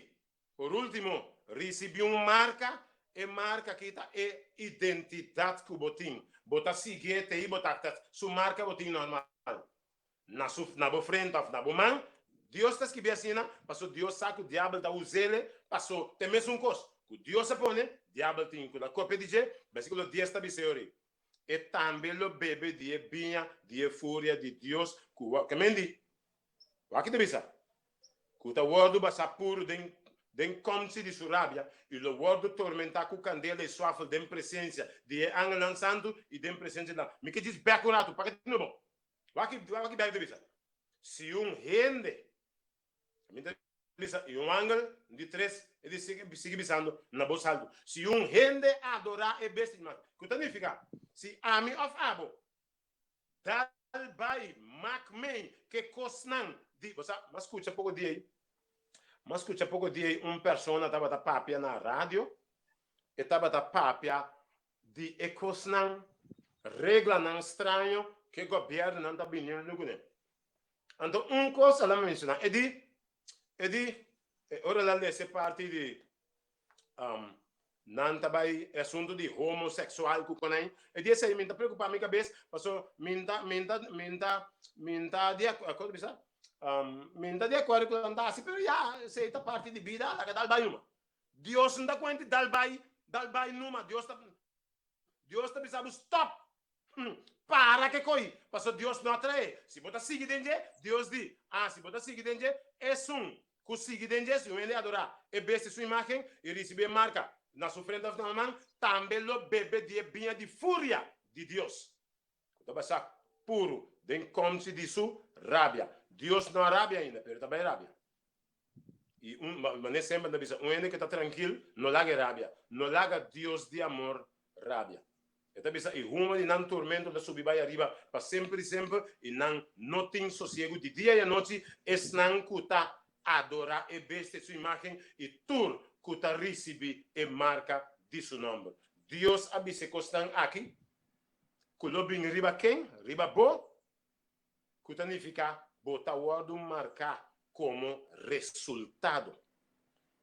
por último risibí un marka, e marka aki ta e identidat ku bo tin, bo ta siguié te i bo ta, ta su marka bo tin normal. Na su na bo frente of na bo man. Dios ta skibi asina paso Dios sa ku diabel ta usele paso te mesun kos ku Dios a pone diabel tin ku ta kopia di dje. Versikulo dies ta bisa yori, E tambe lo bebe di e biña di e furia di Dios ku ke men di? Wak ta bisa ku ta wòrdu basá puru den den kòmsi di su rabia i lo wòrdu tormentá ku kandela i swafel den presensia di e angelnan santu i den presensia di Lam. Mi ke djis bèk un ratu pa ke tene bon. Wak wak Bijbel ta bisa? Si un hende, mi ta bisa, i un angel di tres, e di sigui sigui bisando na bos haltu, si un hende adorá e bestia di mas, ku ta nifiká? Si ami òf abo dal bai mak mei ke kosnan di, bo sa, m'a skucha poko dia ei, m'a skucha poko dia ei un persona tabata papia na radio, e tabata papia Di e kosnan, reglanan straño ku e gobièrnunan ta biniendo kuné. Anto un kos el a menshoná, e di, e di, e ora el a lesa e parti di nan ta bai e asuntu di homoseksual ku konai, e di esei mi ta preokupá mi kabes, paso mi ta, mi ta, mi ta, mi ta di akuerdo, kon ta bisa? Mi ta di akuerdo ku nan ta hasi, pero ya, esei ta parti di bida, laga dal bai numa. Dios no ta cuenti dal bay, dal bay numa. Dios ta, Dios ta bisa bo stop. Para ke coy, paso Dios no a trae. Si bo ta sigui den dje, Dios di, ah, si bo ta sigui den dje, esun cu sigui den dje, si un hende adora e bestia su imagen y ricibi e marca na su frente of na su man, tambe lo bebe di e biña di furia di Dios, cu ta basa puru den comsi di su rabia. Dios no a rabia ainda, pero e ta bay rabia. I un manera semper ta bisa, un hende ku ta trankil no laga e rabia, no laga Dios di amor rabia. E ta bisa, e humo di nan tormento ta subi bai ariba pa semper i semper, i nan no tin sosiegu di dia i anochi, esnan ku ta adorá e bestia i su imágen, i tur ku ta risibí e marka di su nòmber. Dios a bisa e kosnan aki ku lo bini riba ken? Riba bo ku ta nifiká bo ta wòrdu marká komo resultado.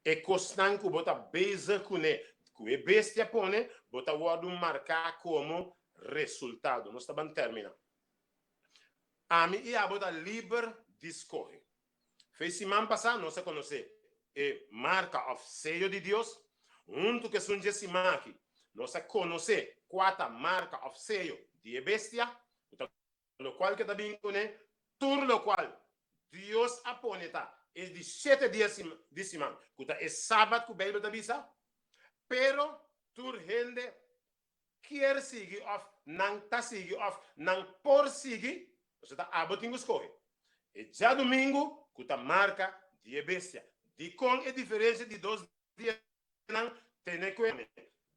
E kosnan ku bo ta bezig kuné, ku e bestia pone, bo ta wòrdu marká komo resultado. Nos ta ban terminá. Ami i abo ta liber di skohe. Fe siman pasá nos a konosé e marka òf seyo di Dios. Huntu ku esun dje siman aki, nos a konosé kua ta marka òf seyo di e bestia, ku ta. Lokual ke ta bin kuné, tur lokual Dios a pone ta e di shete dia di siman, ku ta e Sabat ku Beibel ta bisa, pero tur hende kier sigui òf nan ta sigui òf nan por sigui, pasobra ta abo tin ku skohe. E djadumingu ku ta marka di e bestia. Dikon e diferensia di dos dianan tene kuenta?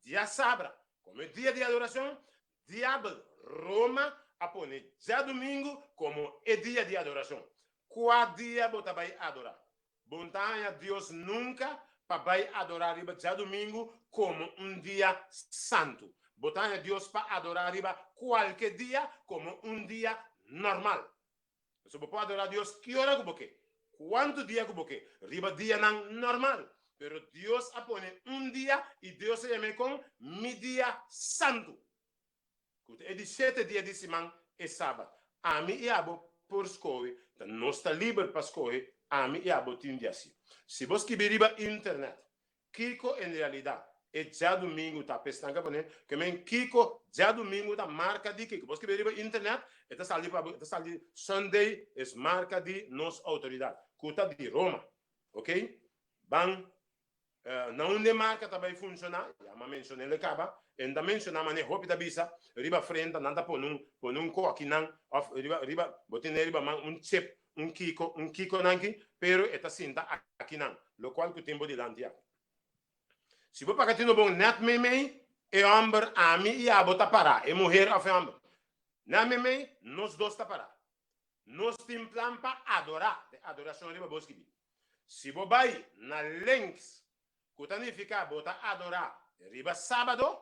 Diasabra komo e dia di adorashon, diabel Roma a pone djadumingu komo e dia di adorashon. Kua dia bo ta bai adorá? Bo no ta haña Dios nunka pa bai adorá riba djadumingu komo un dia santu. Bo ta haña Dios pa adorá riba kualke dia komo un dia normal. Pasobra bo por adorá Dios ki ora ku bo ke, kuantu dia ku bo ke, riba dianan normal. Pero Dios a pone un dia i Dios a yam'é kon mi dia santu. Ku ta e di shete dia di siman, e Sabat. Ami i abo por skohe, ta nos ta liber pa skohe, ami i abo tin di hasi. Si bo skibi riba internet, kiko en realidat e djadumingu ta p'esnan ka pone, ke men kiko djadumingu ta marka di kiko. Bo skibi riba internet, e ta sali pa bo, e ta sali Sunday es marka di nos outoridat, ku ta di Roma. Ok, ban Na unda e marka ta bai funshoná? Ya m'a menshon'el e kaba. E no ta menshoná manera hopi ta bisa, riba frenta nan ta pone un pone un kokinan òf riba riba bo tene riba man un chip, un kiko, un kikonan aki, pero e ta sinta akinan, lokual ku tin bo dilanti aki. Si bo paga tino bon nèt meimei, e hòmber, ami i abo ta pará, e muher òf e hòmber, nèt meimei, nos dos ta pará. Nos tin plan pa adorá, de adorashon riba bo skibí. Si bo bai na links ku ta nifiká bo ta adorá riba sábado,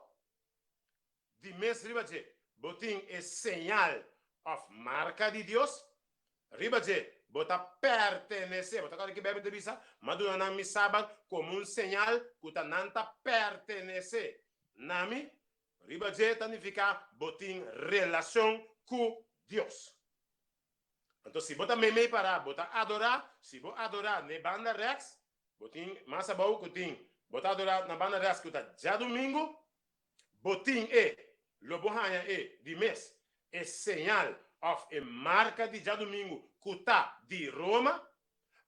di mes riba dje bo tin e señal òf marka di Dios. Riba dje bo ta pertenesé, bo ta kòrda ki Beibel ta bisa, M'a duna nan mi sábat komo un señal ku ta nan ta pertenesé na mi. Riba dje ta nifiká bo tin relashon ku Dios. Anto si bo ta meimei pará, bo ta adorá, si bo adorá n'e banda rèks, bo tin mas abou ku tin, bo ta adorá na banda rèks ku ta djadumingu, bo tin e, lo bo haña e di mes, e señal òf e marka di djadumingu ku ta di Roma,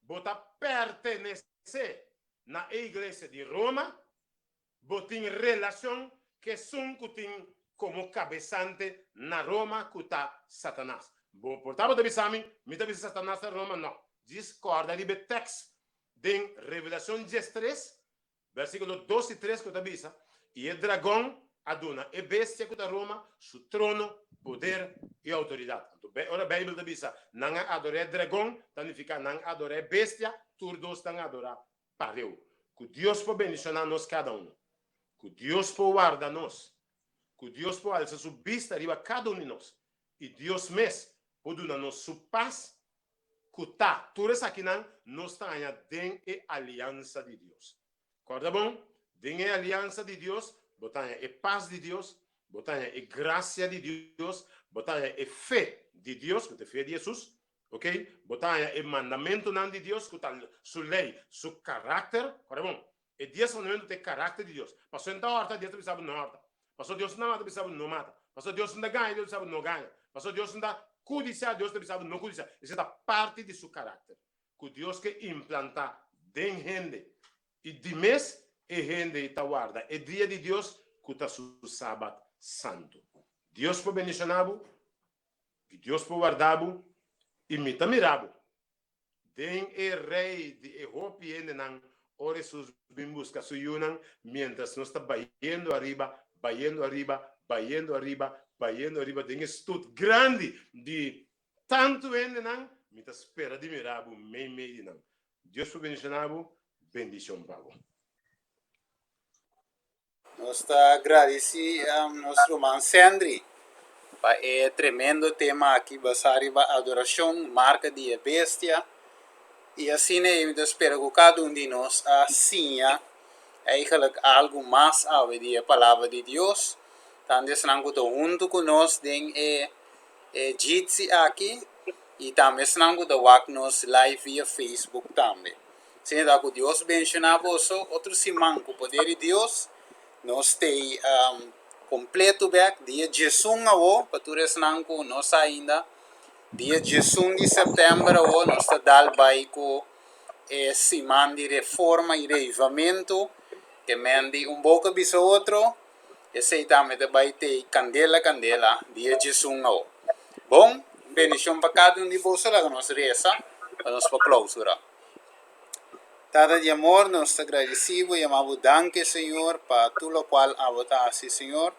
bo ta pertenesé na e iglesia di Roma, Bo tin relacion k'esun cu tin como cabesante na Roma cu ta Satanas. Bo por tabata bisa mi, mi ta bisa Satanas ta Roma? No. Djis corda riba e text den Revelacion diestres, versiculo dos y tres cu ta bisa, Y e dragon a duna e bestia cu ta Roma su trono, poder y autoridad. Anto ora Bijbel ta bisa nan a adora e dragon, ta nifica nan a adora e bestia, tur dos nan a adora Pareu. Ku Dios por bendishoná nos kada unu. Ku Dios por warda nos. Ku Dios por alsa su bista riba kada un di nos. I Dios mes por duna nos su pas ku ta tur esakinan nos ta haña den e aliansa di Dios. Kòrda bon, den e aliansa di Dios bo ta haña e pas di Dios, bo ta haña e grasia di Dios, bo ta haña e fe di Dios, ku ta e fe di Hesus, Ok, bo ta haña e mandamentunan di Dios ku ta Su lei, Su karakter. Kòrda bon, e dies mandamentu ta e karakter di Dios. Pasobra no ta hòrta, Dios ta bisa bo no hòrta. Pasobra Dios no ta mata, bisa bo no mata. Pasobra Dios no ta gaña, Dios ta bisa bo no gaña. Pasobra Dios no ta kudisiá, Dios ta bisa bo no kudisiá. Esei ta parti di Su karakter ku Dios ke implantá den hende. I di mes e hende ei ta warda e dia di Dios ku ta Su Sabat santu. Dios por bendishoná bo. I Dios por warda bo, i mi ta mira bo. Den e rei di e hopi hendenan, ora Hesus bin buska su yunan, miéntras nos ta bayendo ariba, bayendo ariba, bayendo ariba, bayendo ariba den e stut grandi di tantu hendenan, mi ta spera di mira bo meimei di nan. Dios por bendiciona bo, bendicion pa bo. Nos ta gradisí nos ruman Sendry pa e tremendo tema aki basá riba adorashon, marka di e bestia. I asina ei mi ta spera ku kada un di nos a siña eigenlijk algu mas awe di e Palabra di Dios. Tantu esnan ku ta huntu ku nos den e e jitsi aki i tambe esnan ku ta wak nos live via Facebook tambe. Asina ta ku Dios benshoná boso otro siman ku poder di Dios nos tei kompleto bek dia diesun awo pa tur esnan ku no sa ainda. Dia 11 di sèptèmber awor nos ta dal bai ku e siman di reforma i reavivamentu. Ke men di un boka bisa otro, esei tambe ta bai tei kandela kandela dia 11 awor. Bon, un bendishon pa kada un di boso, laga nos resa pa nos por klousura. Tata di amor, nos ta gradisí bo i yama bo danki, Señor, pa tur lokual abo ta hasi, Señor.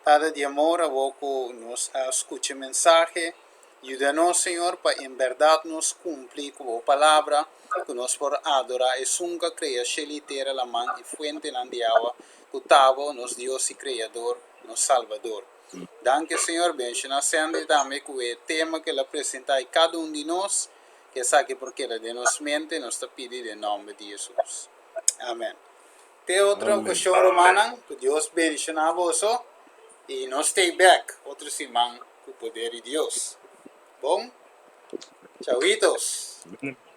Tata di amor, awor ku nos a skucha e mensahe, yuda nos, Señor, pa en bèrdat nos kumpli ku bo Palabra, ku nos por adorá Esun ku a krea shelu i tera, laman i fuentenan di awa, ku ta bo, nos Dios i Kreador, nos Salbador. Danki, Señor. Benshoná Sandy tambe ku e tema ku el a presentá i kada un di nos, ku esaki por keda den nos mente, nos ta pidi den nòmber di Hesus. Amèn. Te otro Amén. ocasion rumannan, cu Dios bendiciona boso y nos stay back otro siman cu poder di Dios. Bon? Chauitos. Amén.